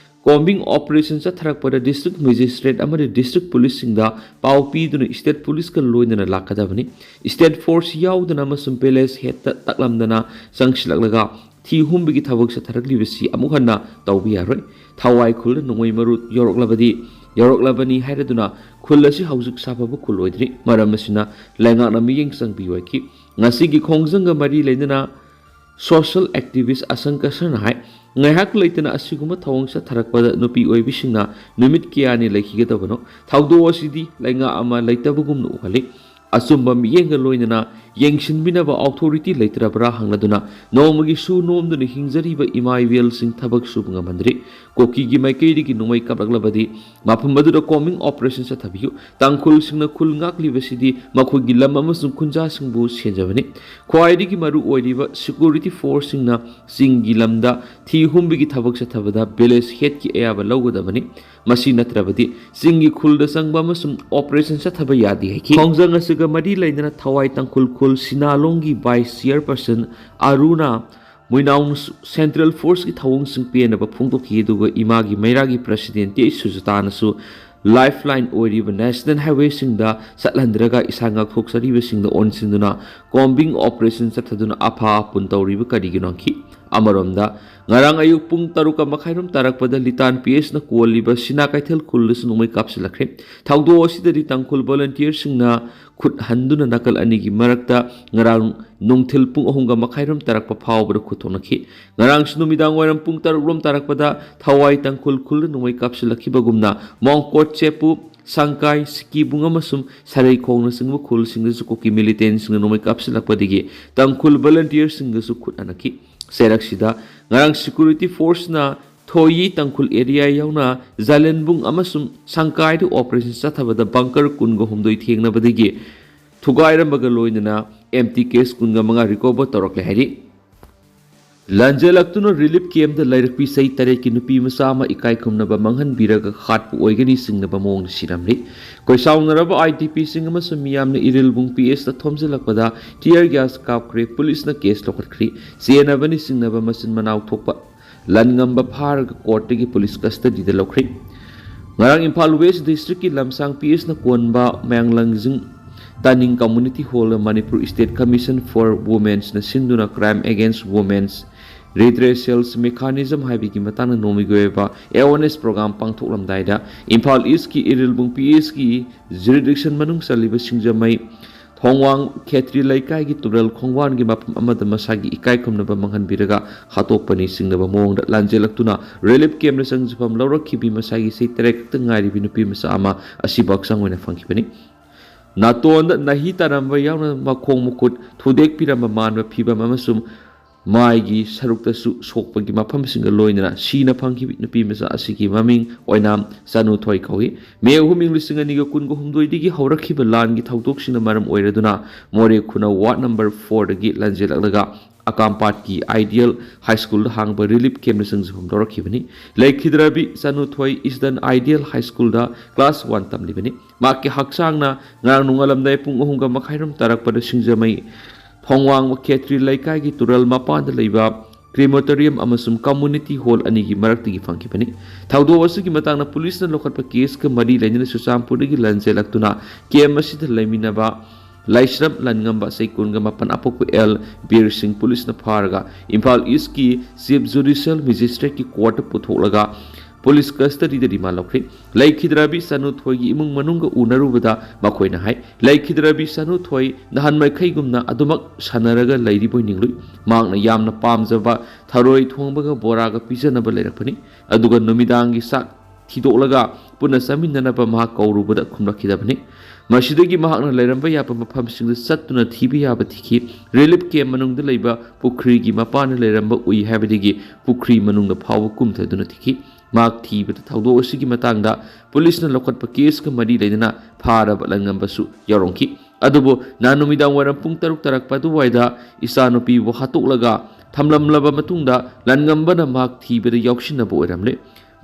ꯀꯣꯝꯕꯤꯡ ꯑꯣꯄꯔꯦꯁꯟ ꯆꯠꯊꯔꯛꯄꯗ ꯗꯤꯁꯇ꯭ꯔꯤꯛ ꯃꯦꯖꯤꯁꯇ꯭ꯔꯦꯠ ꯑꯃꯗꯤ ꯗꯤꯁꯇ꯭ꯔꯤꯛ ꯄꯨꯂꯤꯁꯁꯤꯡꯗ ꯄꯥꯎ ꯄꯤꯗꯨꯅ ꯏꯁꯇꯦꯠ ꯄꯨꯂꯤꯁꯀ ꯂꯣꯏꯅꯅ ꯂꯥꯛꯀꯗꯕꯅꯤ꯫ ꯏꯁꯇꯦꯠ ꯐꯣꯔꯁ ꯌꯥꯎꯗꯅ ꯑꯃꯁꯨꯡ ꯚꯤꯂꯦꯖ ꯍꯦꯠꯇ ꯇꯥꯛꯂꯝꯗꯅ ꯆꯪꯁꯤꯜꯂꯛꯂꯒ ꯊꯤ ꯍꯨꯝꯕꯒꯤ ꯊꯕꯛ ꯆꯠꯊꯔꯛꯂꯤꯕꯁꯤ ꯑꯃꯨꯛ ꯍꯟꯅ ꯇꯧꯕ ꯌꯥꯔꯣꯏ꯫ ꯊꯋꯥꯏ ꯈꯨꯜꯗ ꯅꯣꯡꯃꯩ ꯃꯔꯨ ꯌꯧꯔꯛꯂꯕꯗꯤ ꯌꯧꯔꯛꯂꯕꯅꯤ ꯍꯥꯏꯔꯗꯨꯅ ꯈꯨꯜ ꯑꯁꯤ ꯍꯧꯖꯤꯛ ꯁꯥꯐꯕ ꯈꯨꯜ ꯑꯣꯏꯗ꯭ꯔꯤ꯫ ꯃꯔꯝ ꯑꯁꯤꯅ ꯂꯩꯉꯥꯛꯅ ꯃꯤꯠꯌꯦꯡ ꯆꯪꯕꯤꯌꯨ ꯍꯥꯏꯈꯤ꯫ ꯉꯁꯤꯒꯤ ꯈꯣꯡꯖꯪꯒ ꯃꯔꯤ ꯂꯩꯅꯅ social activist ꯑꯁꯪꯀ ꯁꯔꯅ ꯍꯥꯏ, ꯉꯥꯏꯍꯥꯛ ꯂꯩꯇꯅ ꯑꯁꯤꯒꯨꯝꯕ ꯊꯧꯑꯣꯡ ꯆꯠꯊꯔꯛꯄꯗ ꯅꯨꯄꯤ ꯑꯣꯏꯕꯤꯁꯤꯡꯅ ꯅꯨꯃꯤꯠ ꯀꯌꯥꯅꯤ ꯂꯩꯈꯤꯒꯗꯕꯅꯣ? ꯊꯧꯗꯣꯛ ꯑꯁꯤꯗꯤ ꯂꯩꯉꯥꯛ ꯑꯃ ꯂꯩꯇꯕꯒꯨꯝꯅ ꯎꯍꯜꯂꯤ꯫ ꯑꯆꯨꯝꯕ ꯃꯤꯠꯌꯦꯡꯒ ꯂꯣꯏꯅꯅ ꯌꯦꯡꯁꯤꯟꯕꯤꯅꯕ authority ꯂꯩꯇ꯭ꯔꯕ꯭ꯔꯥ ꯍꯪꯂꯗꯨꯅ ꯅꯣꯡꯃꯒꯤ ꯁꯨ ꯅꯣꯝꯗꯨꯅ ꯍꯤꯡꯖꯔꯤꯕ ꯏꯃꯥ ꯏꯕꯦꯜꯁꯤꯡ ꯊꯕꯛ ꯁꯨꯕ ꯉꯝꯍꯟꯗ꯭ꯔꯤ꯫ ꯀꯨꯀꯤꯒꯤ ꯃꯥꯏꯀꯩꯗꯒꯤ ꯅꯣꯡꯃꯩ ꯀꯥꯞꯂꯛꯂꯕꯗꯤ ꯃꯐꯝ ꯑꯗꯨꯗ combing operation ꯆꯠꯊꯕꯤꯌꯨ꯫ ꯇꯥꯡꯈꯨꯜꯁꯤꯡꯅ ꯈꯨꯜ ꯉꯥꯛꯂꯤꯕꯁꯤꯗꯤ ꯃꯈꯣꯏꯒꯤ ꯂꯝ ꯑꯃꯁꯨꯡ ꯈꯨꯟꯖꯥꯁꯤꯡꯕꯨ ꯁꯦꯟꯖꯕꯅꯤ꯫ ꯈ꯭ꯋꯥꯏꯗꯒꯤ ꯃꯔꯨ ꯑꯣꯏꯔꯤꯕ security forceꯁꯤꯡꯅ ꯆꯤꯡꯒꯤ ꯂꯝꯗ ꯊꯤ ꯍꯨꯝꯕꯒꯤ ꯊꯕꯛ ꯆꯠꯊꯕꯗ village headꯀꯤ ꯑꯌꯥꯕ ꯂꯧꯒꯗꯕꯅꯤ꯫ ꯃꯁꯤ ꯅꯠꯇ꯭ꯔꯕꯗꯤ ꯆꯤꯡꯒꯤ ꯈꯨꯜꯗ ꯆꯪꯕ ꯑꯃꯁꯨꯡ operation ꯆꯠꯊꯕ ꯌꯥꯗꯦ ꯍꯥꯏꯈꯤ꯫ ꯈꯣꯡꯖꯪ ꯑꯁꯤꯒ ꯃꯔꯤ ꯂꯩꯅꯅ ꯊꯋꯥꯏ ꯇꯥꯡꯈꯨꯜ ꯈꯨꯜ ꯁꯤꯅꯥꯂꯣꯡꯒꯤ vice chairperson ꯑꯔꯨꯅꯥ ꯃꯨꯏꯅꯥꯎꯅꯁꯨ central forceꯀꯤ ꯊꯧꯑꯣꯡꯁꯤꯡ ꯄꯦꯟꯅꯕ ꯐꯣꯡꯗꯣꯛꯈꯤ, ꯑꯗꯨꯒ ꯏꯃꯥꯒꯤ ꯃꯩꯔꯥꯒꯤ president ꯇꯦ ꯁꯨꯖꯇꯥꯅꯁꯨ lifeline ꯑꯣꯏꯔꯤꯕ national highwayꯁꯤꯡꯗ ꯆꯠꯍꯟꯗ꯭ꯔꯒ ꯏꯁꯥ ꯉꯥꯛꯊꯣꯛꯆꯔꯤꯕꯁꯤꯡꯗ ꯑꯣꯟꯁꯤꯟꯗꯨꯅ combing operation ꯆꯠꯊꯗꯨꯅ ꯑꯐ ꯑꯄꯨꯟ ꯇꯧꯔꯤꯕ ꯀꯔꯤꯒꯤꯅꯣ ꯍꯪꯈꯤ꯫ ꯑꯃꯔꯣꯝꯗ, ꯉꯔꯥꯡ ꯑꯌꯨꯛ ꯄꯨꯡ ꯇꯔꯨꯛꯀ ꯃꯈꯥꯏꯔꯣꯝ ꯇꯥꯔꯛꯄꯗ ꯂꯤꯇꯥꯟ ꯄꯤ ꯑꯦꯁꯅ ꯀꯣꯜꯂꯤꯕ ꯁꯤꯅꯥ ꯀꯩꯊꯦꯜ ꯈꯨꯜꯗꯁꯨ ꯅꯣꯡꯃꯩ ꯀꯥꯞꯁꯤꯜꯂꯛꯈ꯭ꯔꯦ꯫ ꯊꯧꯗꯣꯛ ꯑꯁꯤꯗꯗꯤ ꯇꯥꯡꯈꯨꯜ volunteerꯁꯤꯡꯅ ꯈꯨꯠ ꯍꯟꯗꯨꯅ ꯅꯥꯀꯜ ꯑꯅꯤꯒꯤ ꯃꯔꯛꯇ ꯉꯔꯥꯡ ꯅꯨꯡꯊꯤꯜ ꯄꯨꯡ ꯑꯍꯨꯝꯒ ꯃꯈꯥꯏꯔꯣꯝ ꯇꯥꯔꯛꯄ ꯐꯥꯎꯕꯗ ꯈꯨꯠ ꯊꯣꯛꯅꯈꯤ꯫ ꯉꯔꯥꯡꯁꯨ ꯅꯨꯃꯤꯗꯥꯡ ꯋꯥꯏꯔꯝ ꯄꯨꯡ ꯇꯔꯨꯛ ꯔꯣꯝ ꯇꯥꯔꯛꯄꯗ ꯊꯋꯥꯏ ꯇꯥꯡꯈꯨꯜ ꯈꯨꯜꯗ ꯅꯣꯡꯃꯩ ꯀꯥꯞꯁꯤꯜꯂꯛꯈꯤꯕꯒꯨꯝꯅ ꯃꯣꯡꯀꯣꯠ ꯆꯦꯄꯨ, ꯁꯪꯀꯥꯏ, ꯁꯤꯀꯤꯕꯨꯡ ꯑꯃꯁꯨꯡ ꯁꯔꯩꯈꯣꯡꯅꯆꯤꯡꯕ ꯈꯨꯜꯁꯤꯡꯗꯁꯨ ꯀꯨꯀꯤ militantꯁꯤꯡꯅ ꯅꯣꯡꯃꯩ ꯀꯥꯞꯁꯤꯜꯂꯛꯄꯗꯒꯤ ꯇꯥꯡꯈꯨꯜ volunteerꯁꯤꯡꯒꯁꯨ ꯈꯨꯠ ꯍꯟꯅꯈꯤ꯫ ꯆꯩꯔꯛꯁꯤꯗ ꯉꯔꯥꯡ security forceꯅ ꯊꯣꯌꯤ ꯇꯥꯡꯈꯨꯜ area ꯌꯥꯎꯅ ꯖꯂꯦꯟꯕꯨꯡ ꯑꯃꯁꯨꯡ ꯁꯪꯀꯥꯏꯗ operation ꯆꯠꯊꯕꯗ bunker ꯀꯨꯟꯒ ꯍꯨꯝꯗꯣꯏ ꯊꯦꯡꯅꯕꯗꯒꯤ ꯊꯨꯒꯥꯏꯔꯝꯕꯒ ꯂꯣꯏꯅꯅ empty case ꯀꯨꯟꯒ ꯃꯉꯥ recover ꯇꯧꯔꯛꯂꯦ ꯍꯥꯏꯔꯤ꯫ ꯂꯥꯟꯖꯦꯜꯂꯛꯇꯨꯅ relief campꯇ ꯂꯩꯔꯛꯄꯤ ꯆꯍꯤ ꯇꯔꯦꯠꯀꯤ ꯅꯨꯄꯤ ꯃꯆꯥ ꯑꯃ ꯏꯀꯥꯏ ꯈꯨꯝꯅꯕ ꯃꯥꯡꯍꯟꯕꯤꯔꯒ ꯍꯥꯠꯄ ꯑꯣꯏꯒꯅꯤ ꯆꯤꯡꯅꯕ ꯃꯑꯣꯡꯗ ꯁꯤꯔꯝꯂꯤ꯫ ꯀꯣꯏꯁꯥꯎꯅꯔꯕ IDPꯁꯤꯡ ꯑꯃꯁꯨꯡ ꯃꯤꯌꯥꯝꯅ ꯏꯔꯤꯜꯕꯨꯡ ꯄꯤ ꯑꯦꯁꯇ ꯊꯣꯝꯖꯤꯜꯂꯛꯄꯗ tear gas ꯀꯥꯞꯈ꯭ꯔꯦ꯫ ꯄꯨꯂꯤꯁꯅ case ꯂꯧꯈꯠꯈ꯭ꯔꯤ꯫ ꯆꯦꯟꯅꯕꯅꯤ ꯆꯤꯡꯅꯕ ꯃꯆꯤꯟ ꯃꯅꯥꯎ ꯊꯣꯛꯄ ꯂꯟꯉꯝꯕ ꯐꯥꯔꯒ courtꯇꯒꯤ police custodyꯗ ꯂꯧꯈ꯭ꯔꯦ꯫ ꯉꯔꯥꯡ ꯏꯝꯐꯥꯜ West Districtꯀꯤ ꯂꯝꯁꯥꯡ ꯄꯤ ꯑꯦꯁꯅ ꯀꯣꯟꯕ ꯃꯌꯥꯡꯂꯪꯖꯤꯡ ꯇꯥꯅꯤꯡ Community Hallꯗ Manipur State Commission for Women'sꯅ ꯁꯤꯟꯗꯨꯅ Crime Against Women's Redressals Mechanism ꯍꯥꯏꯕꯒꯤ ꯃꯇꯥꯡꯗ ꯅꯣꯡꯃꯒꯤ ꯑꯣꯏꯕ awareness program ꯄꯥꯡꯊꯣꯛꯂꯝꯗꯥꯏꯗ ꯏꯝꯐꯥꯜ ꯏꯁꯀꯤ ꯏꯔꯤꯜꯕꯨꯡ ꯄꯤ ꯑꯦꯁꯀꯤ jurisdiction ꯃꯅꯨꯡ ꯆꯜꯂꯤꯕ ꯁꯤꯡꯖꯃꯩ, ꯊꯣꯡꯋꯥꯡ ꯈꯦꯇ꯭ꯔꯤ ꯂꯩꯀꯥꯏꯒꯤ ꯇꯨꯔꯦꯜ ꯈꯣꯡꯕꯥꯟꯒꯤ ꯃꯐꯝ ꯑꯃꯗ ꯃꯁꯥꯒꯤ ꯏꯀꯥꯏ ꯈꯨꯝꯅꯕ ꯃꯥꯡꯍꯟꯕꯤꯔꯒ ꯍꯥꯠꯇꯣꯛꯄꯅꯤ ꯆꯤꯡꯅꯕ ꯃꯑꯣꯡꯗ ꯂꯥꯟꯖꯦꯜꯂꯛꯇꯨꯅ relief camp ꯗ ꯆꯪꯖꯐꯝ ꯂꯧꯔꯛꯈꯤꯕꯤ ꯃꯁꯥꯒꯤ ꯆꯍꯤ ꯇꯔꯦꯠ ꯈꯛꯇ ꯉꯥꯏꯔꯤꯕꯤ ꯅꯨꯄꯤ ꯃꯆꯥ ꯑꯃ ꯑꯁꯤꯕꯨ ꯍꯛꯆꯥꯡ ꯑꯣꯏꯅ ꯐꯪꯈꯤꯕꯅꯤ꯫ ꯅꯥꯇꯣꯟꯗ ꯅꯥꯍꯤ ꯇꯥꯔꯝꯕ ꯌꯥꯎꯅ ꯃꯈꯣꯡ ꯃꯈꯨꯠ ꯊꯨꯗꯦꯛꯄꯤꯔꯝꯕ ꯃꯥꯟꯕ ꯐꯤꯕꯝ ꯑꯃꯁꯨꯡ ꯃꯥꯏꯒꯤ ꯁꯔꯨꯛꯇꯁꯨ ꯁꯣꯛꯄꯒꯤ ꯃꯐꯝꯁꯤꯡꯒ ꯂꯣꯏꯅꯅ ꯁꯤꯅ ꯐꯪꯈꯤꯕ ꯅꯨꯄꯤ ꯃꯆꯥ ꯑꯁꯤꯒꯤ ꯃꯃꯤꯡ ꯑꯣꯏꯅꯥꯝ ꯆꯅꯨꯊꯣꯏ ꯀꯧꯏ꯫ ꯃꯦ ꯑꯍꯨꯝ, ꯏꯪ ꯂꯤꯁꯤꯡ ꯑꯅꯤꯒ ꯀꯨꯟꯒ ꯍꯨꯝꯗꯣꯏꯗꯒꯤ ꯍꯧꯔꯛꯈꯤꯕ ꯂꯥꯟꯒꯤ ꯊꯧꯗꯣꯛꯁꯤꯡꯅ ꯃꯔꯝ ꯑꯣꯏꯔꯗꯨꯅ ꯃꯣꯔꯦ ꯈꯨꯅꯧ ward number four ꯗꯒꯤ ꯂꯥꯟꯖꯦꯜꯂꯛꯂꯒ ꯑꯀꯥꯝꯄꯥꯠꯀꯤ Ideal High School ꯗ ꯍꯥꯡꯕ relief camp ꯗ ꯆꯪꯖꯐꯝ ꯂꯧꯔꯛꯈꯤꯕꯅꯤ꯫ ꯂꯩꯈꯤꯗ꯭ꯔꯕꯤ ꯆꯅꯨꯊꯣꯏ Eastern Ideal High School ꯗ class one ꯇꯝꯂꯤꯕꯅꯤ꯫ ꯃꯍꯥꯛꯀꯤ ꯍꯛꯆꯥꯡꯅ ꯉꯔꯥꯡ ꯅꯣꯡꯉꯥꯜꯂꯝꯗꯥꯏ ꯄꯨꯡ ꯑꯍꯨꯝꯒ ꯃꯈꯥꯏꯔꯣꯝ ꯇꯥꯔꯛꯄꯗ ꯁꯤꯡꯖꯃꯩ ꯊꯣꯡꯋꯥꯡ ꯈꯦꯇ꯭ꯔꯤ ꯂꯩꯀꯥꯏꯒꯤ ꯇꯨꯔꯦꯜ ꯃꯄꯥꯟꯗ ꯂꯩꯕ crematorium ꯑꯃꯁꯨꯡ community hall ꯑꯅꯤꯒꯤ ꯃꯔꯛꯇꯒꯤ ꯐꯪꯈꯤꯕꯅꯤ꯫ ꯊꯧꯗꯣꯛ ꯑꯁꯤꯒꯤ ꯃꯇꯥꯡꯗ ꯄꯨꯂꯤꯁꯅ ꯂꯧꯈꯠꯄ case ꯀ ꯃꯔꯤ ꯂꯩꯅꯅ ꯆꯨꯔꯆꯥꯟꯄꯨꯔꯗꯒꯤ ꯂꯥꯟꯖꯦꯜꯂꯛꯇꯨꯅ camp ꯑꯁꯤꯗ ꯂꯩꯃꯤꯟꯅꯕ ꯂꯥꯏꯁ꯭ꯔꯝ ꯂꯟꯉꯝꯕ ꯆꯍꯤ ꯀꯨꯟꯒ ꯃꯥꯄꯟ ꯑꯄꯣꯛꯄ ꯑꯦꯜ ꯕꯤꯔ ꯁꯤꯡ ꯄꯨꯂꯤꯁꯅ ꯐꯥꯔꯒ ꯏꯝꯐꯥꯜ ꯏꯁꯀꯤ Chief Judicial Magistrate ꯀꯤ court ꯇ ꯄꯨꯊꯣꯛꯂꯒ ꯄꯨꯂꯤꯁ custody ꯗ remand ꯂꯧꯈ꯭ꯔꯦ꯫ ꯂꯩꯈꯤꯗ꯭ꯔꯕꯤ ꯆꯅꯨꯊꯣꯏꯒꯤ ꯏꯃꯨꯡ ꯃꯅꯨꯡꯒ ꯎꯅꯔꯨꯕꯗ ꯃꯈꯣꯏꯅ ꯍꯥꯏ, ꯂꯩꯈꯤꯗ꯭ꯔꯕꯤ ꯆꯅꯨꯊꯣꯏ ꯅꯍꯥꯟ ꯃꯈꯩꯒꯨꯝꯅ ꯑꯗꯨꯃꯛ ꯁꯥꯟꯅꯔꯒ ꯂꯩꯔꯤꯕꯣꯏ ꯅꯤꯡꯂꯨꯏ꯫ ꯃꯍꯥꯛꯅ ꯌꯥꯝꯅ ꯄꯥꯝꯖꯕ ꯊꯔꯣꯏ ꯊꯣꯡꯕꯒ ꯕꯣꯔꯥꯒ ꯄꯤꯖꯅꯕ ꯂꯩꯔꯛꯄꯅꯤ꯫ ꯑꯗꯨꯒ ꯅꯨꯃꯤꯗꯥꯡꯒꯤ ꯆꯥꯛ ꯊꯤꯗꯣꯛꯂꯒ ꯄꯨꯟꯅ ꯆꯥꯃꯤꯟꯅꯅꯕ ꯃꯍꯥꯛ ꯀꯧꯔꯨꯕꯗ ꯈꯨꯝꯂꯛꯈꯤꯗꯕꯅꯤ꯫ ꯃꯁꯤꯗꯒꯤ ꯃꯍꯥꯛꯅ ꯂꯩꯔꯝꯕ ꯌꯥꯕ ꯃꯐꯝꯁꯤꯡꯗ ꯆꯠꯇꯨꯅ ꯊꯤꯕ ꯌꯥꯕ ꯊꯤꯈꯤ꯫ Relief camp ꯃꯅꯨꯡꯗ ꯂꯩꯕ ꯄꯨꯈ꯭ꯔꯤꯒꯤ ꯃꯄꯥꯟꯗ ꯂꯩꯔꯝꯕ ꯎꯏ ꯍꯥꯏꯕꯗꯒꯤ ꯄꯨꯈ꯭ꯔꯤ ꯃꯅꯨꯡꯗ ꯐꯥꯎꯕ ꯀꯨꯝꯊꯗꯨꯅ ꯊꯤꯈꯤ꯫ ꯃꯍꯥꯛ ꯊꯤꯕꯗ ꯊꯧꯗꯣꯛ ꯑꯁꯤꯒꯤ ꯃꯇꯥꯡꯗ ꯄꯨꯂꯤꯁꯅ ꯂꯧꯈꯠꯄ case ꯀ ꯃꯔꯤ ꯂꯩꯅꯅ ꯐꯥꯔꯕ ꯂꯟꯉꯝꯕꯁꯨ ꯌꯥꯎꯔꯝꯈꯤ꯫ ꯑꯗꯨꯕꯨ ꯅꯍꯥꯟ ꯅꯨꯃꯤꯗꯥꯡ ꯋꯥꯏꯔꯝ ꯄꯨꯡ ꯇꯔꯨꯛ ꯇꯥꯔꯛꯄ ꯑꯗꯨꯋꯥꯏꯗ ꯏꯆꯥꯅꯨꯄꯤꯕꯨ ꯍꯥꯠꯇꯣꯛꯂꯒ ꯊꯝꯂꯝꯂꯕ ꯃꯇꯨꯡꯗ ꯂꯟꯉꯝꯕꯅ ꯃꯍꯥꯛ ꯊꯤꯕꯗ ꯌꯥꯎꯁꯤꯟꯅꯕ ꯑꯣꯏꯔꯝꯂꯦ꯫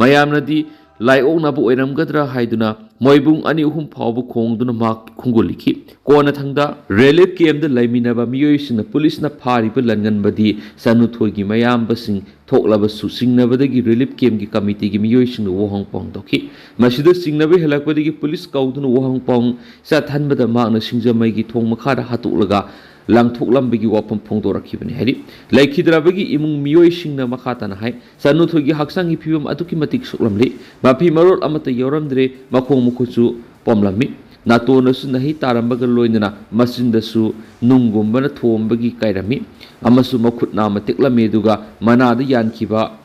ꯃꯌꯥꯝꯅꯗꯤ ꯂꯥꯏꯑꯣꯛꯅꯕ ꯑꯣꯏꯔꯝꯒꯗ꯭ꯔꯥ ꯍꯥꯏꯗꯨꯅ ꯃꯣꯏꯕꯨꯡ ꯑꯅꯤ ꯑꯍꯨꯝ ꯐꯥꯎꯕ ꯈꯣꯡꯗꯨꯅ ꯃꯍꯥꯛ ꯈꯣꯡꯒꯨꯜꯂꯤꯈꯤ꯫ ꯀꯣꯟꯅ ꯊꯪꯗ relief camp ꯗ ꯂꯩꯃꯤꯟꯅꯕ ꯃꯤꯑꯣꯏꯁꯤꯡꯅ ꯄꯨꯂꯤꯁꯅ ꯐꯥꯔꯤꯕ ꯂꯟꯉꯝꯕꯗꯤ ꯆꯅꯨꯊꯣꯏꯒꯤ ꯃꯌꯥꯝꯕꯁꯤꯡ ꯊꯣꯛꯂꯕꯁꯨ ꯆꯤꯡꯅꯕꯗꯒꯤ relief camp ꯀꯤ committee ꯒꯤ ꯃꯤꯑꯣꯏꯁꯤꯡꯅ ꯋꯥꯍꯪ ꯄꯥꯎꯍꯪ ꯇꯧꯈꯤ꯫ ꯃꯁꯤꯗ ꯆꯤꯡꯅꯕ ꯍꯦꯜꯂꯛꯄꯗꯒꯤ ꯄꯨꯂꯤꯁ ꯀꯧꯗꯨꯅ ꯋꯥꯍꯪ ꯄꯥꯎꯍꯪ ꯆꯠꯊꯟꯕꯗ ꯃꯍꯥꯛꯅ ꯁꯤꯡꯖꯃꯩꯒꯤ ꯊꯣꯡ ꯃꯈꯥꯗ ꯍꯥꯠꯇꯣꯛꯂꯒ ꯂꯪꯊꯣꯛꯂꯝꯕꯒꯤ ꯋꯥꯐꯝ ꯐꯣꯡꯗꯣꯔꯛꯈꯤꯕꯅꯤ ꯍꯥꯏꯔꯤ꯫ ꯂꯩꯈꯤꯗ꯭ꯔꯕꯒꯤ ꯏꯃꯨꯡ ꯃꯤꯑꯣꯏꯁꯤꯡꯅ ꯃꯈꯥ ꯇꯥꯅ ꯍꯥꯏ, ꯆꯅꯨꯊꯣꯏꯒꯤ ꯍꯛꯆꯥꯡꯒꯤ ꯐꯤꯕꯝ ꯑꯗꯨꯛꯀꯤ ꯃꯇꯤꯛ ꯁꯣꯛꯂꯝꯂꯤ, ꯃꯐꯤ ꯃꯔꯣꯜ ꯑꯃꯠꯇ ꯌꯥꯎꯔꯝꯗ꯭ꯔꯦ, ꯃꯈꯣꯡ ꯃꯈꯨꯠꯁꯨ ꯄꯣꯝꯂꯝꯃꯤ, ꯅꯥꯇꯣꯟꯗꯁꯨ ꯅꯥꯍꯩ ꯇꯥꯔꯝꯕꯒ ꯂꯣꯏꯅꯅ ꯃꯆꯤꯟꯗꯁꯨ ꯅꯨꯡꯒꯨꯝꯕꯅ ꯊꯣꯝꯕꯒꯤ ꯀꯥꯏꯔꯝꯃꯤ ꯑꯃꯁꯨꯡ ꯃꯈꯨꯠ ꯅꯥꯝꯃ ꯇꯦꯛꯂꯝꯃꯤ, ꯑꯗꯨꯒ ꯃꯅꯥꯗ ꯌꯥꯟꯈꯤꯕ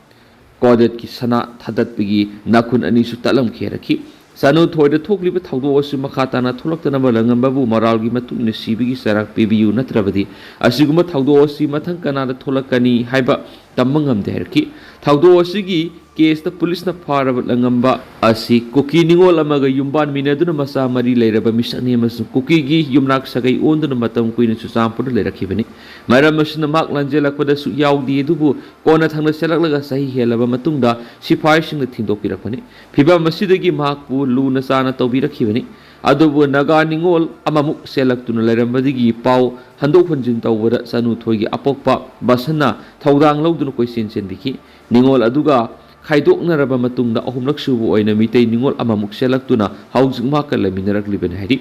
ꯀꯣꯗꯦꯠꯀꯤ ꯁꯅꯥ ꯊꯥꯗꯠꯄꯒꯤ ꯅꯥꯈꯨꯟ ꯑꯅꯤꯁꯨ ꯇꯠꯂꯝꯈꯤ ꯍꯥꯏꯔꯛꯈꯤ꯫ ꯆꯅꯨꯊꯣꯏꯗ ꯊꯣꯛꯂꯤꯕ ꯊꯧꯗꯣꯛ ꯑꯁꯤ ꯃꯈꯥ ꯇꯥꯅ ꯊꯣꯛꯂꯛꯇꯅꯕ ꯂꯪꯉꯝꯕꯕꯨ ꯃꯔꯥꯜꯒꯤ ꯃꯇꯨꯡ ꯏꯟꯅ ꯁꯤꯕꯒꯤ ꯆꯩꯔꯥꯛ ꯄꯤꯕꯤꯌꯨ, ꯅꯠꯇ꯭ꯔꯕꯗꯤ ꯑꯁꯤꯒꯨꯝꯕ ꯊꯧꯗꯣꯛ ꯑꯁꯤ ꯃꯊꯪ ꯀꯅꯥꯗ ꯊꯣꯛꯂꯛꯀꯅꯤ ꯍꯥꯏꯕ ꯇꯝꯕ ꯉꯝꯗꯦ ꯍꯥꯏꯔꯛꯈꯤ꯫ ꯊꯧꯗꯣꯛ ꯑꯁꯤꯒꯤ ꯀꯦꯁꯇ ꯄꯨꯂꯤꯁꯅ ꯐꯥꯔꯕ ꯂꯪꯉꯝꯕ ꯑꯁꯤ ꯀꯨꯀꯤ ꯅꯤꯉꯣꯜ ꯑꯃꯒ ꯌꯨꯝꯕꯥꯟꯃꯤꯟꯅꯗꯨꯅ ꯃꯆꯥ ꯃꯔꯤ ꯂꯩꯔꯕ ꯃꯤꯁꯛꯅꯤ ꯑꯃꯁꯨꯡ ꯀꯨꯀꯤꯒꯤ ꯌꯨꯝꯅꯥꯛ ꯁꯥꯒꯩ ꯑꯣꯟꯗꯨꯅ ꯃꯇꯝ ꯀꯨꯏꯅ ꯆꯨꯔꯆꯥꯟꯄꯨꯔꯗ ꯂꯩꯔꯛꯈꯤꯕꯅꯤ꯫ ꯃꯔꯝ ꯑꯁꯤꯅ ꯃꯍꯥꯛ ꯂꯥꯟꯖꯦꯜꯂꯛꯄꯗꯁꯨ ꯌꯥꯎꯗꯦ, ꯑꯗꯨꯕꯨ ꯀꯣꯟꯅ ꯊꯪꯅ ꯆꯦꯜꯂꯛꯂꯒ ꯆꯍꯤ ꯍꯦꯜꯂꯕ ꯃꯇꯨꯡꯗ ꯁꯤꯐꯥꯏꯁꯤꯡꯅ ꯊꯤꯟꯗꯣꯛꯄꯤꯔꯛꯄꯅꯤ꯫ ꯐꯤꯚꯝ ꯑꯁꯤꯗꯒꯤ ꯃꯍꯥꯛꯄꯨ ꯂꯨꯅ ꯆꯥꯅ ꯇꯧꯕꯤꯔꯛꯈꯤꯕꯅꯤ꯫ ꯑꯗꯨꯕꯨ ꯅꯥꯒꯥ ꯅꯤꯉꯣꯜ ꯑꯃꯃꯨꯛ ꯆꯦꯜꯂꯛꯇꯨꯅ ꯂꯩꯔꯝꯕꯗꯒꯤ ꯄꯥꯎ ꯍꯟꯗꯣꯛ ꯍꯟꯖꯤꯟ ꯇꯧꯕꯗ ꯆꯅꯨꯊꯣꯏꯒꯤ ꯑꯄꯣꯛꯄ ꯕꯁꯟꯅ ꯊꯧꯗꯥꯡ ꯂꯧꯗꯨꯅ ꯀꯣꯏꯆꯦꯟ ꯆꯦꯟꯕꯤꯈꯤ꯫ ꯅꯤꯉꯣꯜ ꯑꯗꯨꯒ ꯈꯥꯏꯗꯣꯛꯅꯔꯕ ꯃꯇꯨꯡꯗ ꯑꯍꯨꯝꯂꯛ ꯁꯨꯕ ꯑꯣꯏꯅ ꯃꯤꯇꯩ ꯅꯤꯉꯣꯜ ꯑꯃꯃꯨꯛ ꯆꯦꯜꯂꯛꯇꯨꯅ ꯍꯧꯖꯤꯛ ꯃꯍꯥꯛꯀ ꯂꯩꯃꯤꯟꯅꯔꯛꯂꯤꯕꯅꯤ ꯍꯥꯏꯔꯤ꯫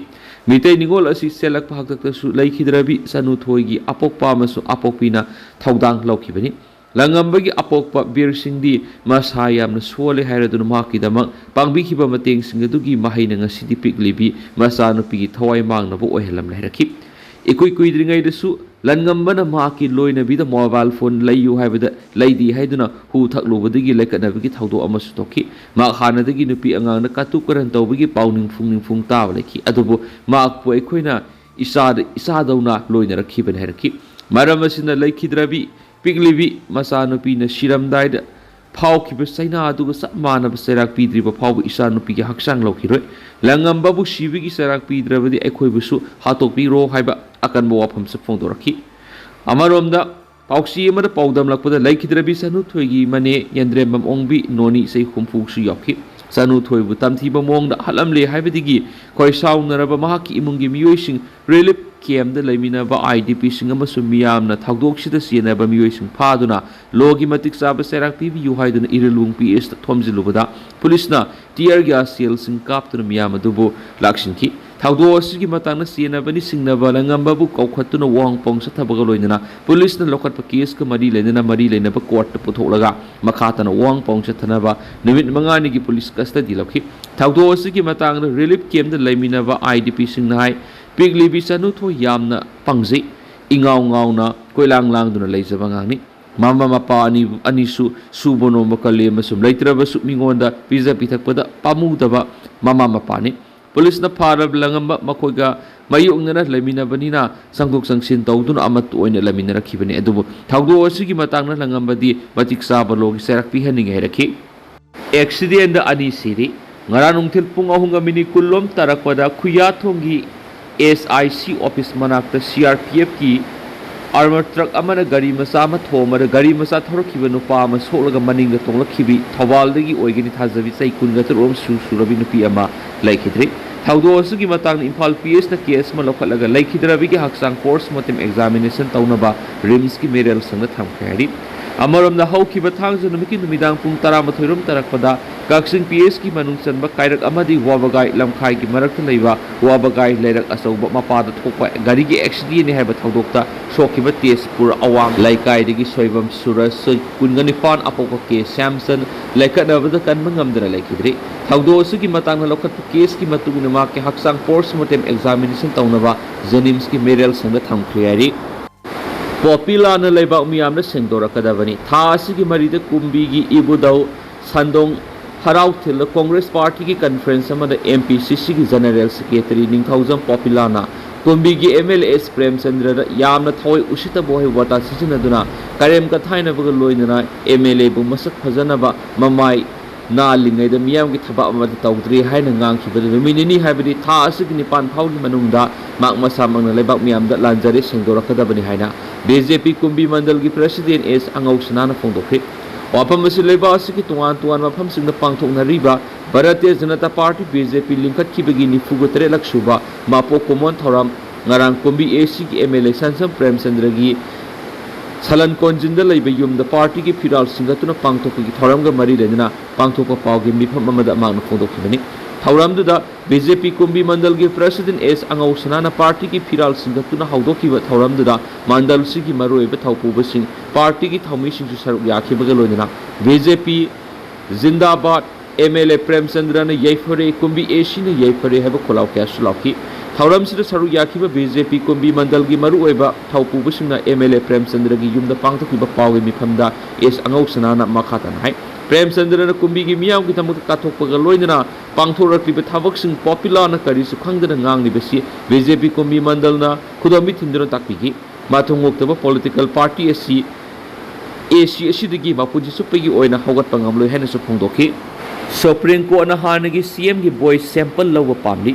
ꯃꯤꯇꯩ ꯅꯤꯉꯣꯜ ꯑꯁꯤ ꯆꯦꯜꯂꯛꯄ ꯍꯥꯛꯇꯛꯇꯁꯨ ꯂꯩꯈꯤꯗ꯭ꯔꯕꯤ ꯆꯅꯨꯊꯣꯏꯒꯤ ꯑꯄꯣꯛꯄ ꯑꯃꯁꯨꯡ ꯑꯄꯣꯛꯄꯤꯅ ꯊꯧꯗꯥꯡ ꯂꯧꯈꯤꯕꯅꯤ꯫ ꯂꯪꯉꯝꯕꯒꯤ ꯑꯄꯣꯛꯄ ꯕꯤꯔ ꯁꯤꯡꯗꯤ ꯃꯁꯥ ꯌꯥꯝꯅ ꯁꯣꯜꯂꯦ ꯍꯥꯏꯔꯗꯨꯅ ꯃꯍꯥꯛꯀꯤꯗꯃꯛ ꯄꯥꯡꯕꯤꯈꯤꯕ ꯃꯇꯦꯡꯁꯤꯡ ꯑꯗꯨꯒꯤ ꯃꯍꯩꯅ ꯉꯁꯤꯗꯤ ꯄꯤꯛꯂꯤꯕꯤ ꯃꯆꯥꯅꯨꯄꯤꯒꯤ ꯊꯋꯥꯏ ꯃꯥꯡꯅꯕ ꯑꯣꯏꯍꯜꯂꯝꯂꯦ ꯍꯥꯏꯔꯛꯈꯤ꯫ ꯏꯀꯨꯏ ꯀꯨꯏꯗ꯭ꯔꯤꯉꯩꯗꯁꯨ ꯂꯟꯉꯝꯕꯅ ꯃꯍꯥꯛꯀꯤ ꯂꯣꯏꯅꯕꯤꯗ ꯃꯣꯕꯥꯏꯜ ꯐꯣꯟ ꯂꯩꯌꯨ ꯍꯥꯏꯕꯗ ꯂꯩꯗꯦ ꯍꯥꯏꯗꯨꯅ ꯍꯨ ꯊꯛꯂꯨꯕꯗꯒꯤ ꯂꯩꯈꯠꯅꯕꯒꯤ ꯊꯧꯗꯣꯛ ꯑꯃꯁꯨ ꯊꯣꯛꯈꯤ꯫ ꯃꯍꯥꯛ ꯍꯥꯟꯅꯗꯒꯤ ꯅꯨꯄꯤ ꯑꯉꯥꯡꯗ ꯀꯇꯨ ꯀꯔꯟ ꯇꯧꯕꯒꯤ ꯄꯥꯎ ꯅꯤꯡꯐꯨꯡ ꯅꯤꯡꯐꯨꯡ ꯇꯥꯕ ꯂꯩꯈꯤ꯫ ꯑꯗꯨꯕꯨ ꯃꯍꯥꯛꯄꯨ ꯑꯩꯈꯣꯏꯅ ꯏꯆꯥꯗ, ꯏꯆꯥꯗꯧꯅ ꯂꯣꯏꯅꯔꯛꯈꯤꯕꯅꯤ ꯍꯥꯏꯔꯛꯈꯤ꯫ ꯃꯔꯝ ꯑꯁꯤꯅ ꯂꯩꯈꯤꯗ꯭ꯔꯕꯤ ꯄꯤꯛꯂꯤꯕꯤ ꯃꯆꯥꯅꯨꯄꯤꯅ ꯁꯤꯔꯝꯗꯥꯏꯗ ꯐꯥꯎꯈꯤꯕ ꯆꯩꯅꯥ ꯑꯗꯨꯒ ꯆꯞ ꯃꯥꯟꯅꯕ ꯆꯩꯔꯥꯛ ꯄꯤꯗ꯭ꯔꯤꯕ ꯐꯥꯎꯕ ꯏꯆꯥꯅꯨꯄꯤꯒꯤ ꯍꯛꯆꯥꯡ ꯂꯧꯈꯤꯔꯣꯏ꯫ ꯂꯪꯉꯝꯕꯕꯨ ꯁꯤꯕꯒꯤ ꯆꯩꯔꯥꯛ ꯄꯤꯗ꯭ꯔꯕꯗꯤ ꯑꯩꯈꯣꯏꯕꯨꯁꯨ ꯍꯥꯠꯇꯣꯛꯄꯤꯔꯣ ꯍꯥꯏꯕ ꯑꯀꯟꯕ ꯋꯥꯐꯝꯁꯨ ꯐꯣꯡꯗꯣꯔꯛꯈꯤ꯫ ꯑꯃꯔꯣꯝꯗ, ꯄꯥꯎꯆꯦ ꯑꯃꯗ ꯄꯥꯎꯗꯝꯂꯛꯄꯗ, ꯂꯩꯈꯤꯗ꯭ꯔꯕꯤ ꯆꯅꯨꯊꯣꯏꯒꯤ ꯃꯅꯦ ꯌꯦꯟꯗ꯭ꯔꯦꯝꯕꯝ ꯑꯣꯡꯕꯤ ꯅꯣꯅꯤ ꯆꯍꯤ ꯍꯨꯝꯐꯨꯁꯨ ꯌꯥꯎꯈꯤ꯫ ꯆꯅꯨꯊꯣꯏꯕꯨ ꯇꯝꯊꯤꯕ ꯃꯑꯣꯡꯗ ꯍꯥꯠꯂꯝꯂꯦ ꯍꯥꯏꯕꯗꯒꯤ ꯈꯣꯏ ꯁꯥꯎꯅꯔꯕ ꯃꯍꯥꯛꯀꯤ ꯏꯃꯨꯡꯒꯤ ꯃꯤꯑꯣꯏꯁꯤꯡ ꯔꯤꯂꯤꯐ ꯀꯦꯝꯗ ꯂꯩꯃꯤꯟꯅꯕ ꯑꯥꯏ ꯗꯤ ꯄꯤꯁꯤꯡ ꯑꯃꯁꯨꯡ ꯃꯤꯌꯥꯝꯅ ꯊꯧꯗꯣꯛꯁꯤꯗ ꯆꯦꯟꯅꯕ ꯃꯤꯑꯣꯏꯁꯤꯡ ꯐꯥꯗꯨꯅ ꯂꯣꯒꯤ ꯃꯇꯤꯛ ꯆꯥꯕ ꯆꯩꯔꯥꯛ ꯄꯤꯕꯤꯌꯨ ꯍꯥꯏꯗꯨꯅ ꯏꯔꯤꯂꯨꯡ ꯄꯤ ꯑꯦꯁꯇ ꯊꯣꯝꯖꯤꯜꯂꯨꯕꯗ ꯄꯨꯂꯤꯁꯅ ꯇꯤꯌꯔ ꯒ꯭ꯌꯥꯁ ꯁꯦꯜꯁꯤꯡ ꯀꯥꯞꯇꯨꯅ ꯃꯤꯌꯥꯝ ꯑꯗꯨꯕꯨ ꯂꯥꯛꯁꯤꯟꯈꯤ꯫ ꯊꯧꯗꯣꯛ ꯑꯁꯤꯒꯤ ꯃꯇꯥꯡꯗ ꯆꯦꯟꯅꯕ ꯅꯤꯡꯁꯤꯡꯅꯕ ꯂꯪꯉꯝꯕꯕꯨ ꯀꯧꯈꯠꯇꯨꯅ ꯋꯥꯍꯪ ꯄꯥꯎ ꯆꯠꯊꯕꯒ ꯂꯣꯏꯅꯅ ꯄꯨꯂꯤꯁꯅ ꯂꯧꯈꯠꯄ ꯀꯦꯁꯀ ꯃꯔꯤ ꯂꯩꯅꯅ ꯃꯔꯤ ꯂꯩꯅꯕ ꯀꯣꯔꯠꯇ ꯄꯨꯊꯣꯛꯂꯒ ꯃꯈꯥ ꯇꯥꯅ ꯋꯥꯍꯪ ꯄꯥꯎ ꯆꯠꯊꯅꯕ ꯅꯨꯃꯤꯠ ꯃꯉꯥꯅꯤꯒꯤ ꯄꯨꯂꯤꯁ ꯀꯁꯇꯗꯤ ꯂꯧꯈꯤ꯫ ꯊꯧꯗꯣꯛ ꯑꯁꯤꯒꯤ ꯃꯇꯥꯡꯗ ꯔꯤꯂꯤꯐ ꯀꯦꯝꯞꯇ ꯂꯩꯃꯤꯟꯅꯕ ꯑꯥꯏ ꯗꯤ ꯄꯤꯁꯤꯡꯅ ꯍꯥꯏ, ꯄꯤꯛꯂꯤꯕꯤ ꯏꯆꯥꯅꯨꯊꯣꯏ ꯌꯥꯝꯅ ꯄꯪꯖꯩ, ꯏꯉꯥꯎ ꯉꯥꯎꯅ ꯀꯣꯏꯂꯥꯡ ꯂꯥꯡꯗꯨꯅ ꯂꯩꯖꯕ ꯑꯉꯥꯡꯅꯤ꯫ ꯃꯃꯥ ꯃꯄꯥ ꯑꯅꯤ, ꯑꯅꯤꯁꯨ ꯁꯨꯕ ꯅꯣꯝꯕ ꯀꯜꯂꯤ ꯑꯃꯁꯨꯡ ꯂꯩꯇ꯭ꯔꯕꯁꯨ ꯃꯤꯉꯣꯟꯗ ꯄꯤꯖ ꯄꯤꯊꯛꯄꯗ ꯄꯥꯝꯃꯨꯗꯕ ꯃꯃꯥ ꯃꯄꯥꯅꯤ꯫ ꯄꯨꯂꯤꯁꯅ ꯐꯥꯔꯕ ꯂꯪꯉꯝꯕ ꯃꯈꯣꯏꯒ ꯃꯥꯌꯣꯛꯅꯅ ꯂꯩꯃꯤꯟꯅꯕꯅꯤꯅ ꯆꯪꯊꯣꯛ ꯆꯪꯁꯤꯟ ꯇꯧꯗꯨꯅ ꯑꯃꯠꯇ ꯑꯣꯏꯅ ꯂꯩꯃꯤꯟꯅꯔꯛꯈꯤꯕꯅꯤ꯫ ꯑꯗꯨꯕꯨ ꯊꯧꯗꯣꯛ ꯑꯁꯤꯒꯤ ꯃꯇꯥꯡꯗ ꯂꯪꯉꯝꯕꯗꯤ ꯃꯇꯤꯛ ꯆꯥꯕ ꯂꯣꯒꯤ ꯆꯩꯔꯥꯛ ꯄꯤꯍꯟꯅꯤꯡꯏ ꯍꯥꯏꯔꯛꯈꯤ꯫ ꯑꯦꯛꯁꯤꯗꯦꯟꯗ ꯑꯅꯤ ꯁꯤꯔꯤ꯫ ꯉꯔꯥꯡ ꯅꯨꯡꯊꯤꯜ ꯄꯨꯡ ꯑꯍꯨꯝꯒ ꯃꯤꯅꯤꯠ ꯀꯨꯟꯂꯣꯝ ꯇꯥꯔꯛꯄꯗ ꯈꯨꯌꯥꯊꯣꯡꯒꯤ ꯑꯦꯁ ꯑꯥꯏ ꯁꯤ ꯑꯣꯐꯤꯁ ꯃꯅꯥꯛꯇ ꯁꯤ ꯑꯥꯔ ꯄꯤ ꯑꯦꯐꯀꯤ ꯑꯥꯔꯃꯔ ꯇ꯭ꯔꯛ ꯑꯃꯅ ꯒꯥꯔꯤ ꯃꯆꯥ ꯑꯃ ꯊꯣꯝꯕꯗ ꯒꯥꯔꯤ ꯃꯆꯥ ꯊꯧꯔꯛꯈꯤꯕ ꯅꯨꯄꯥ ꯑꯃ ꯁꯣꯛꯂꯒ ꯃꯅꯤꯡꯗ ꯇꯣꯡꯂꯛꯈꯤꯕꯤ ꯊꯧꯕꯥꯜꯗꯒꯤ ꯑꯣꯏꯒꯅꯤ ꯊꯥꯖꯕꯤ ꯆꯍꯤ ꯀꯨꯟꯒ ꯇꯔꯨꯛ ꯑꯃꯁꯨ ꯁꯨꯔꯕꯤ ꯅꯨꯄꯤ ꯑꯃ ꯂꯩꯈꯤꯗ꯭ꯔꯤ꯫ ꯊꯧꯗꯣꯛ ꯑꯁꯤꯒꯤ ꯃꯇꯥꯡꯗ ꯏꯝꯐꯥꯜ ꯄꯤ ꯑꯦꯁꯅ ꯀꯦꯁ ꯑꯃ ꯂꯧꯈꯠꯂꯒ ꯂꯩꯈꯤꯗ꯭ꯔꯕꯤꯒꯤ ꯍꯛꯆꯥꯡ ꯄꯣꯁꯃꯣꯔꯇꯦꯝ ꯑꯦꯛꯖꯥꯃꯤꯅꯦꯁꯟ ꯇꯧꯅꯕ ꯔꯤꯝꯁꯀꯤ ꯃꯦꯔꯦꯜ ꯁꯪꯗ ꯊꯝꯈ꯭ꯔꯦ ꯍꯥꯏꯔꯤ꯫ ꯑꯃꯔꯣꯝꯗ ꯍꯧꯈꯤꯕ ꯊꯥꯡꯖ ꯅꯨꯃꯤꯠꯀꯤ ꯅꯨꯃꯤꯗꯥꯡ ꯄꯨꯡ ꯇꯔꯥꯃꯥꯊꯣꯏ ꯔꯣꯝ ꯇꯥꯔꯛꯄꯗ ꯀꯛꯆꯤꯡ ꯄꯤ ꯑꯦꯁꯀꯤ ꯃꯅꯨꯡ ꯆꯟꯕ ꯀꯥꯏꯔꯛ ꯑꯃꯗꯤ ꯋꯥꯕꯒꯥꯏ ꯂꯝꯈꯥꯏꯒꯤ ꯃꯔꯛꯇ ꯂꯩꯕ ꯋꯥꯕꯒꯥꯏ ꯂꯩꯔꯛ ꯑꯆꯧꯕ ꯃꯄꯥꯗ ꯊꯣꯛꯄ ꯒꯥꯔꯤꯒꯤ ꯑꯦꯛꯁꯤꯗꯦꯟꯅꯤ ꯍꯥꯏꯕ ꯊꯧꯗꯣꯛꯇ ꯁꯣꯛꯈꯤꯕ ꯇꯦꯖꯄꯨꯔ ꯑꯋꯥꯡ ꯂꯩꯀꯥꯏꯗꯒꯤ ꯁꯣꯏꯕꯝ ꯁꯨꯔꯖ, ꯆꯍꯤ ꯀꯨꯟꯒ ꯅꯤꯄꯥꯟ, ꯑꯄꯣꯛꯄ ꯀꯦ ꯁ꯭ꯌꯥꯝꯆꯟ, ꯂꯩꯈꯠꯅꯕꯗ ꯀꯟꯕ ꯉꯝꯗꯅ ꯂꯩꯈꯤꯗ꯭ꯔꯤ꯫ ꯊꯧꯗꯣꯛ ꯑꯁꯤꯒꯤ ꯃꯇꯥꯡꯗ ꯂꯧꯈꯠꯄ ꯀꯦꯁꯀꯤ ꯃꯇꯨꯡ ꯏꯟꯅ ꯃꯍꯥꯛꯀꯤ ꯍꯛꯆꯥꯡ ꯄꯣꯁꯃꯣꯔꯇꯦꯝ ꯑꯦꯛꯖꯥꯃꯤꯅꯦꯁꯟ ꯇꯧꯅꯕ ꯖꯦꯅꯤꯝꯁꯀꯤ ꯃꯦꯔꯦꯜ ꯁꯪꯗ ꯊꯝꯈ꯭ꯔꯦ ꯍꯥꯏꯔꯤ꯫ ꯄꯣꯄꯤꯂꯥꯅ ꯂꯩꯕꯥꯛ ꯃꯤꯌꯥꯝꯗ ꯁꯦꯡꯗꯣꯔꯛꯀꯗꯕꯅꯤ꯫ ꯊꯥ ꯑꯁꯤꯒꯤ ꯃꯔꯤꯗ ꯀꯨꯝꯕꯤꯒꯤ ꯏꯕꯨꯙꯧ ꯁꯟꯗꯣꯡ ꯍꯔꯥꯎꯊꯤꯜꯗ ꯀꯣꯡꯒ꯭ꯔꯦꯁ ꯄꯥꯔꯇꯤꯒꯤ ꯀꯟꯐ꯭ꯔꯦꯟꯁ ꯑꯃꯗ ꯑꯦꯝ ꯄꯤ ꯁꯤ ꯁꯤꯒꯤ ꯖꯦꯅꯔꯦꯜ ꯁꯦꯀ꯭ꯔꯦꯇꯔꯤ ꯅꯤꯡꯊꯧꯖꯝ ꯄꯣꯄꯤꯂꯥꯅ ꯀꯨꯝꯕꯤꯒꯤ ꯑꯦꯝ ꯑꯦꯜ ꯑꯦ ꯑꯦꯁ ꯄ꯭ꯔꯦꯝꯆꯟꯗ꯭ꯔꯗ ꯌꯥꯝꯅ ꯊꯋꯥꯏ ꯎꯁꯤꯠꯇꯕ ꯋꯥꯍꯩ ꯋꯥꯇꯥ ꯁꯤꯖꯤꯟꯅꯗꯨꯅ ꯀꯔꯦꯝ ꯀꯊꯥꯏꯅꯕꯒ ꯂꯣꯏꯅꯅ ꯑꯦꯝ ꯑꯦꯜ ꯑꯦꯕꯨ ꯃꯁꯛ ꯐꯖꯅꯕ ꯃꯃꯥꯏ ꯅꯥꯜꯂꯤꯉꯩꯗ ꯃꯤꯌꯥꯝꯒꯤ ꯊꯕꯛ ꯑꯃꯗꯤ ꯇꯧꯗ꯭ꯔꯤ ꯍꯥꯏꯅ ꯉꯥꯡꯈꯤꯕꯗ ꯅꯨꯃꯤꯠ ꯅꯤꯅꯤ, ꯍꯥꯏꯕꯗꯤ ꯊꯥ ꯑꯁꯤꯒꯤ ꯅꯤꯄꯥꯟ ꯐꯥꯎꯒꯤ ꯃꯅꯨꯡꯗ ꯃꯍꯥꯛ ꯃꯁꯥꯃꯛꯅ ꯂꯩꯕꯥꯛ ꯃꯤꯌꯥꯝꯗ ꯂꯥꯟꯖꯔꯦ, ꯁꯦꯡꯗꯣꯔꯛꯀꯗꯕꯅꯤ ꯍꯥꯏꯅ ꯕꯤ ꯖꯦ ꯄꯤ ꯀꯨꯝꯕꯤ ꯃꯟꯗꯜꯒꯤ ꯄ꯭ꯔꯦꯁꯤꯗꯦꯟ ꯑꯦꯁ ꯑꯉꯧꯁꯅꯥꯅ ꯐꯣꯡꯗꯣꯛꯈꯤ꯫ ꯋꯥꯐꯝ ꯑꯁꯤ ꯂꯩꯕꯥꯛ ꯑꯁꯤꯒꯤ ꯇꯣꯉꯥꯟ ꯇꯣꯉꯥꯟꯕ ꯃꯐꯝꯁꯤꯡꯗ ꯄꯥꯡꯊꯣꯛꯅꯔꯤꯕ Bharatiya Janata party, B J ꯄꯤ, ꯂꯤꯡꯈꯠꯈꯤꯕꯒꯤ ꯅꯤꯐꯨꯒ ꯇꯔꯦꯠꯂꯛ ꯁꯨꯕ ꯃꯄꯣꯛ ꯀꯨꯝꯑꯣꯟ ꯊꯧꯔꯝ ꯉꯔꯥꯡ ꯀꯨꯝꯕꯤ ꯑꯦ ꯁꯤꯒꯤ ꯑꯦꯝ ꯑꯦꯜ ꯑꯦ ꯁꯟꯁꯝ ꯄ꯭ꯔꯦꯝꯆꯟꯗ꯭ꯔꯒꯤ ꯁꯂꯟ ꯀꯣꯟꯖꯤꯟꯗ ꯂꯩꯕ ꯌꯨꯝꯗ ꯄꯥꯔꯇꯤꯒꯤ ꯐꯤꯔꯥꯜ ꯁꯤꯡꯒꯠꯇꯨꯅ ꯄꯥꯡꯊꯣꯛꯄꯒꯤ ꯊꯧꯔꯝꯒ ꯃꯔꯤ ꯂꯩꯅꯅ ꯄꯥꯡꯊꯣꯛꯄ ꯄꯥꯎꯒꯤ ꯃꯤꯐꯝ ꯑꯃꯗ ꯃꯍꯥꯛꯅ ꯐꯣꯡꯗꯣꯛꯈꯤꯕꯅꯤ꯫ ꯊꯧꯔꯝꯗꯨꯗ ꯕꯤ ꯖꯦ ꯄꯤ ꯀꯨꯝꯕꯤ ꯃꯟꯗꯜꯒꯤ ꯄ꯭ꯔꯁꯤꯗꯦꯟ ꯑꯦꯁ ꯑꯉꯧꯁꯅꯥꯅ ꯄꯥꯔꯇꯤꯒꯤ ꯐꯤꯔꯥꯜ ꯁꯤꯟꯒꯠꯇꯨꯅ ꯍꯧꯗꯣꯛꯈꯤꯕ ꯊꯧꯔꯝꯗꯨꯗ ꯃꯟꯗꯜꯁꯤꯒꯤ ꯃꯔꯨꯑꯣꯏꯕ ꯊꯧꯄꯨꯕꯁꯤꯡ, ꯄꯥꯔꯇꯤꯒꯤ ꯊꯧꯃꯤꯁꯤꯡꯁꯨ ꯁꯔꯨꯛ ꯌꯥꯈꯤꯕꯒ ꯂꯣꯏꯅꯅ ꯕꯤ ꯖꯦ ꯄꯤ ꯖꯤꯟꯗꯥꯕꯥꯗ, ꯑꯦꯝ ꯑꯦꯜ ꯑꯦ ꯄ꯭ꯔꯦꯝꯆꯟꯗ꯭ꯔꯅ ꯌꯩꯐꯔꯦ, ꯀꯨꯝꯕꯤ ꯑꯦ ꯁꯤꯅ ꯌꯩꯐꯔꯦ ꯍꯥꯏꯕ ꯈꯣꯜꯂꯥꯎ ꯀꯌꯥꯁꯨ ꯂꯥꯎꯈꯤ꯫ ꯊꯧꯔꯝꯁꯤꯗ ꯁꯔꯨꯛ ꯌꯥꯈꯤꯕ ꯕꯤ ꯖꯦ ꯄꯤ ꯀꯨꯝꯕꯤ ꯃꯟꯗꯜꯒꯤ ꯃꯔꯨꯑꯣꯏꯕ ꯊꯧꯄꯨꯕꯁꯤꯡꯅ ꯑꯦꯝ ꯑꯦꯜ ꯑꯦ ꯄ꯭ꯔꯦꯝꯆꯟꯗ꯭ꯔꯒꯤ ꯌꯨꯝꯗ ꯄꯥꯡꯊꯣꯛꯈꯤꯕ ꯄꯥꯎꯒꯤ ꯃꯤꯐꯝꯗ ꯑꯦꯁ ꯑꯉꯧꯁꯅꯥꯅ ꯃꯈꯥ ꯇꯥꯅ ꯍꯥꯏ, ꯄ꯭ꯔꯦꯝꯆꯟꯗ꯭ꯔꯅ ꯀꯨꯝꯕꯤꯒꯤ ꯃꯤꯌꯥꯝꯒꯤꯗꯃꯛꯇ ꯀꯠꯊꯣꯛꯄꯒ ꯂꯣꯏꯅꯅ ꯄꯥꯡꯊꯣꯔꯛꯂꯤꯕ ꯊꯕꯛꯁꯤꯡ ꯄꯣꯄꯨꯂꯥꯅ ꯀꯔꯤꯁꯨ ꯈꯪꯗꯅ ꯉꯥꯡꯂꯤꯕꯁꯤ ꯕꯤ ꯖꯦ ꯄꯤ ꯀꯨꯝꯕꯤ ꯃꯟꯗꯜꯅ ꯈꯨꯗꯣꯝꯕꯤ ꯊꯤꯟꯗꯨꯅ ꯇꯥꯛꯄꯤꯈꯤ꯫ ꯃꯊꯣꯡ ꯍꯣꯛꯇꯕ ꯄꯣꯂꯤꯇꯤꯀꯦꯜ ꯄꯥꯔꯇꯤ ꯑꯁꯤ ꯑꯦ ꯁꯤ ꯑꯁꯤꯗꯒꯤ ꯃꯄꯨꯟꯁꯤ ꯆꯨꯞꯄꯒꯤ ꯑꯣꯏꯅ ꯍꯧꯒꯠꯄ ꯉꯝꯂꯣꯏ ꯍꯥꯏꯅꯁꯨ ꯐꯣꯡꯗꯣꯛꯈꯤ꯫ ꯁꯨꯄ꯭ꯔꯤꯝ ꯀꯣꯔꯠꯅ ꯍꯥꯟꯅꯒꯤ ꯁꯤ ꯑꯦꯝꯒꯤ ꯚꯣꯏꯁ ꯁꯦꯝꯄꯜ ꯂꯧꯕ ꯄꯥꯝꯂꯤ꯫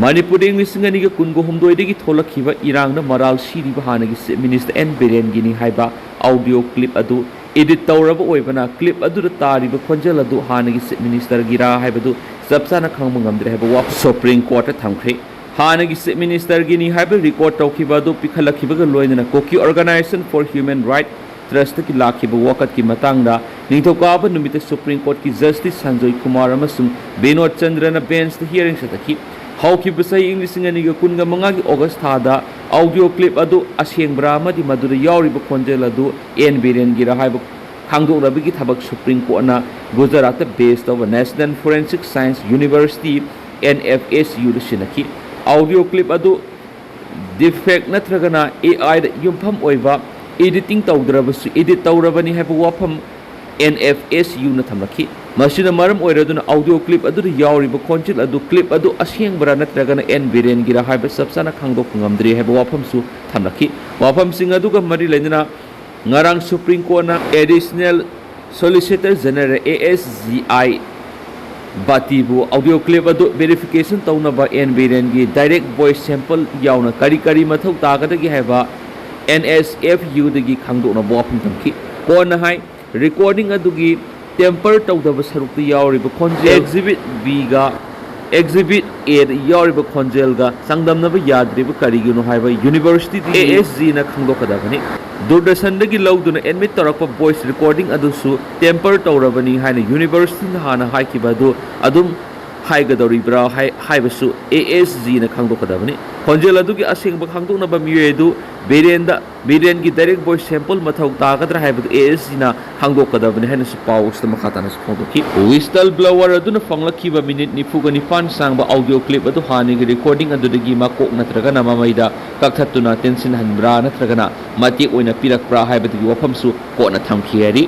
ꯃꯅꯤꯄꯨꯔꯗ ꯏꯪ ꯂꯤꯁꯤꯡ ꯑꯅꯤꯒ ꯀꯨꯟꯒ ꯍꯨꯝꯗꯣꯏꯗꯒꯤ ꯊꯣꯛꯂꯛꯈꯤꯕ ꯏꯔꯥꯡꯅ ꯃꯔꯥꯜ ꯁꯤꯔꯤꯕ ꯍꯥꯟꯅꯒꯤ ꯆꯤꯐ ꯃꯤꯅꯤꯁꯇꯔ ꯑꯦꯟ ꯕꯤꯔꯦꯟꯒꯤꯅꯤ ꯍꯥꯏꯕ ꯑꯥꯎꯗꯤꯑꯣ ꯀ꯭ꯂꯤꯞ ꯑꯗꯨ ꯏꯗꯤꯠ ꯇꯧꯔꯕ ꯑꯣꯏꯕꯅ, ꯀ꯭ꯂꯤꯞ ꯑꯗꯨꯗ ꯇꯥꯔꯤꯕ ꯈꯣꯟꯖꯦꯜ ꯑꯗꯨ ꯍꯥꯟꯅꯒꯤ ꯆꯤꯐ ꯃꯤꯅꯤꯁꯇꯔꯒꯤꯔꯥ ꯍꯥꯏꯕꯗꯨ ꯆꯞ ꯆꯥꯅ ꯈꯪꯕ ꯉꯝꯗ꯭ꯔꯦ ꯍꯥꯏꯕ ꯋꯥꯐꯝ ꯁꯨꯄ꯭ꯔꯤꯝ ꯀꯣꯔꯠꯇ ꯊꯝꯈ꯭ꯔꯦ꯫ ꯍꯥꯟꯅꯒꯤ ꯆꯤꯐ ꯃꯤꯅꯤꯁꯇꯔꯒꯤꯅꯤ ꯍꯥꯏꯕ ꯔꯦꯀꯣꯔꯗ ꯇꯧꯈꯤꯕ ꯑꯗꯨ ꯄꯤꯈꯠꯂꯛꯈꯤꯕꯒ ꯂꯣꯏꯅꯅ ꯀꯨꯀꯤ ꯑꯣꯔꯒꯅꯥꯏꯖꯦꯁꯟ ꯐꯣꯔ ꯍ꯭ꯌꯨꯃꯦꯟ ꯔꯥꯏꯠ ꯇ꯭ꯔꯁꯇꯀꯤ ꯂꯥꯛꯈꯤꯕ ꯋꯥꯀꯠꯀꯤ ꯃꯇꯥꯡꯗ ꯅꯤꯡꯊꯧꯀꯥꯕ ꯅꯨꯃꯤꯠꯇ ꯁꯨꯄ꯭ꯔꯤꯝ ꯀꯣꯔꯠꯀꯤ ꯖꯁꯇꯤꯁ ꯁꯟꯖꯣꯏ ꯀꯨꯃꯥꯔ ꯑꯃꯁꯨꯡ ꯕꯤꯅꯣꯗ ꯆꯟꯗ꯭ꯔꯅ ꯕꯦꯟꯁꯇ ꯍꯤꯌꯔꯤꯡ ꯆꯠꯊꯈꯤ꯫ ꯍꯧꯈꯤꯕ ꯆꯍꯤ ꯏꯪ ꯂꯤꯁꯤꯡ ꯑꯅꯤꯒ ꯀꯨꯟꯒ ꯃꯉꯥꯒꯤ ꯑꯣꯒꯁ ꯊꯥꯗ ꯑꯥꯎꯗꯤꯑꯣ ꯀ꯭ꯂꯤꯞ ꯑꯗꯨ ꯑꯁꯦꯡꯕ꯭ꯔꯥ ꯑꯃꯗꯤ ꯃꯗꯨꯗ ꯌꯥꯎꯔꯤꯕ ꯈꯣꯟꯖꯦꯜ ꯑꯗꯨ ꯑꯦꯟ ꯕꯤꯔꯦꯟꯒꯤꯔꯥ ꯍꯥꯏꯕ ꯈꯪꯗꯣꯛꯅꯕꯒꯤ ꯊꯕꯛ ꯁꯨꯄ꯭ꯔꯤꯝ ꯀꯣꯔꯠꯅ ꯒꯨꯖꯔꯥꯠꯇ ꯕꯦꯁ ꯇꯧꯕ national forensic science university, N F S ꯌꯨꯗ ꯁꯤꯟꯅꯈꯤ꯫ ꯑꯥꯎꯗꯤꯑꯣ ꯀ꯭ꯂꯤꯞ ꯑꯗꯨ ꯗꯤꯐꯦꯛ ꯅꯠꯇ꯭ꯔꯒꯅ ꯑꯦ ꯑꯥꯏꯗ ꯌꯨꯝꯐꯝ ꯑꯣꯏꯕ ꯏꯗꯤꯇꯤꯡ ꯇꯧꯗ꯭ꯔꯕꯁꯨ ꯏꯗꯤꯠ ꯇꯧꯔꯕꯅꯤ ꯍꯥꯏꯕ ꯋꯥꯐꯝ ꯑꯦꯟ ꯑꯦꯐ ꯑꯦꯁ ꯌꯨꯅ ꯊꯝꯂꯛꯈꯤ꯫ ꯃꯁꯤꯅ ꯃꯔꯝ ꯑꯣꯏꯔꯗꯨꯅ ꯑꯥꯎꯗꯤꯑꯣ ꯀ꯭ꯂꯤꯞ ꯑꯗꯨꯗ ꯌꯥꯎꯔꯤꯕ ꯈꯣꯟꯖꯦꯜ ꯑꯗꯨ ꯀ꯭ꯂꯤꯞ ꯑꯗꯨ ꯑꯁꯦꯡꯕꯔꯥ ꯅꯠꯇ꯭ꯔꯒꯅ ꯑꯦꯟ ꯕꯤꯔꯦꯟꯒꯤꯔꯥ ꯍꯥꯏꯕ ꯆꯞ ꯆꯥꯅ ꯈꯪꯗꯣꯛꯄ ꯉꯝꯗ꯭ꯔꯤ ꯍꯥꯏꯕ ꯋꯥꯐꯝꯁꯨ ꯊꯝꯂꯛꯈꯤ꯫ ꯋꯥꯐꯝꯁꯤꯡ ꯑꯗꯨꯒ ꯃꯔꯤ ꯂꯩꯅꯅ ꯉꯔꯥꯡ ꯁꯨꯄ꯭ꯔꯤꯝ ꯀꯣꯔꯠꯅ additional solicitor general, A S G I, ꯕꯥꯇꯤꯕꯨ ꯑꯥꯎꯗꯤꯑꯣ ꯀ꯭ꯂꯤꯞ ꯑꯗꯨ ꯚꯦꯔꯤꯐꯤꯀꯦꯁꯟ ꯇꯧꯅꯕ ꯑꯦꯟ ꯕꯤꯔꯦꯟꯒꯤ ꯗꯥꯏꯔꯦꯛ ꯚꯣꯏꯁ ꯁꯦꯝꯄꯜ ꯌꯥꯎꯅ ꯀꯔꯤ ꯀꯔꯤ ꯃꯊꯧ ꯇꯥꯒꯗꯒꯦ ꯍꯥꯏꯕ ꯑꯦꯟ ꯑꯦꯁ ꯑꯦꯐ ꯌꯨꯗꯒꯤ ꯈꯪꯗꯣꯛꯅꯕ ꯋꯥꯐꯝ ꯊꯝꯈꯤ꯫ ꯀꯣꯟꯅ ꯍꯥꯏ, ꯔꯦꯀꯣꯔꯗꯤꯡ ꯑꯗꯨꯒꯤ ꯇꯦꯝꯄꯔ ꯇꯧꯗꯕ ꯁꯔꯨꯛꯇ ꯌꯥꯎꯔꯤꯕ ꯈꯣꯟꯖꯦꯜ ꯑꯦꯛꯖꯤꯕꯤꯠ ꯕꯤꯒ ꯑꯦꯛꯖꯤꯕꯤꯠ ꯑꯦꯗ ꯌꯥꯎꯔꯤꯕ ꯈꯣꯟꯖꯦꯜꯒ ꯆꯥꯡꯗꯝꯅꯕ ꯌꯥꯗ꯭ꯔꯤꯕ ꯀꯔꯤꯒꯤꯅꯣ ꯍꯥꯏꯕ ꯌꯨꯅꯤꯚꯔꯁꯤꯇꯤꯗꯤ ꯑꯦ ꯑꯦꯁ ꯖꯤꯅ ꯈꯪꯗꯣꯛꯀꯗꯕꯅꯤ꯫ ꯗꯨꯔꯗꯔꯁꯟꯗꯒꯤ ꯂꯧꯗꯨꯅ ꯑꯦꯗꯃꯤꯠ ꯇꯧꯔꯛꯄ ꯚꯣꯏꯁ ꯔꯦꯀꯣꯔꯗꯤꯡ ꯑꯗꯨꯁꯨ ꯇꯦꯝꯄꯔ ꯇꯧꯔꯕꯅꯤ ꯍꯥꯏꯅ ꯌꯨꯅꯤꯚꯔꯁꯤꯇꯤꯅ ꯍꯥꯟꯅ ꯍꯥꯏꯈꯤꯕ ꯑꯗꯨ ꯑꯗꯨꯝ ꯍꯥꯏꯒꯗꯧꯔꯤꯕ꯭ꯔꯥ ꯍꯥꯏ-, ꯍꯥꯏꯕꯁꯨ ASGꯅ ꯈꯪꯗꯣꯛꯀꯗꯕꯅꯤ꯫ ꯈꯣꯟꯖꯦꯜ ꯑꯗꯨꯒꯤ ꯑꯁꯦꯡꯕ ꯈꯪꯗꯣꯛꯅꯕ ꯃꯤꯑꯣꯏ ꯑꯗꯨ ꯕꯤꯔꯦꯟꯗ, ꯕꯤꯔꯦꯟꯒꯤ direct voice sample ꯃꯊꯧ ꯇꯥꯒꯗ꯭ꯔꯥ ꯍꯥꯏꯕꯗꯨ ASGꯅ ꯈꯪꯗꯣꯛꯀꯗꯕꯅꯤ ꯍꯥꯏꯅꯁꯨ ꯄꯥꯎ ꯑꯁꯤꯗ ꯃꯈꯥ ꯇꯥꯅꯁꯨ ꯐꯣꯡꯗꯣꯛꯈꯤ꯫ Whistleblower ꯑꯗꯨꯅ ꯐꯪꯂꯛꯈꯤꯕ minute ꯅꯤꯐꯨꯒ ꯅꯤꯄꯥꯟ ꯁꯥꯡꯕ audio clip ꯑꯗꯨ ꯍꯥꯟꯅꯒꯤ recording ꯑꯗꯨꯗꯒꯤ ꯃꯀꯣꯛ ꯅꯠꯇ꯭ꯔꯒꯅ ꯃꯃꯩꯗ ꯀꯛꯊꯠꯇꯨꯅ ꯇꯦꯟꯁꯤꯟꯍꯟꯕ꯭ꯔꯥ ꯅꯠꯇ꯭ꯔꯒꯅ ꯃꯇꯦꯛ ꯑꯣꯏꯅ ꯄꯤꯔꯛꯄ꯭ꯔꯥ ꯍꯥꯏꯕꯗꯨꯒꯤ ꯋꯥꯐꯝꯁꯨ ꯀꯣꯟꯅ ꯊꯝꯈꯤ ꯍꯥꯏꯔꯤ꯫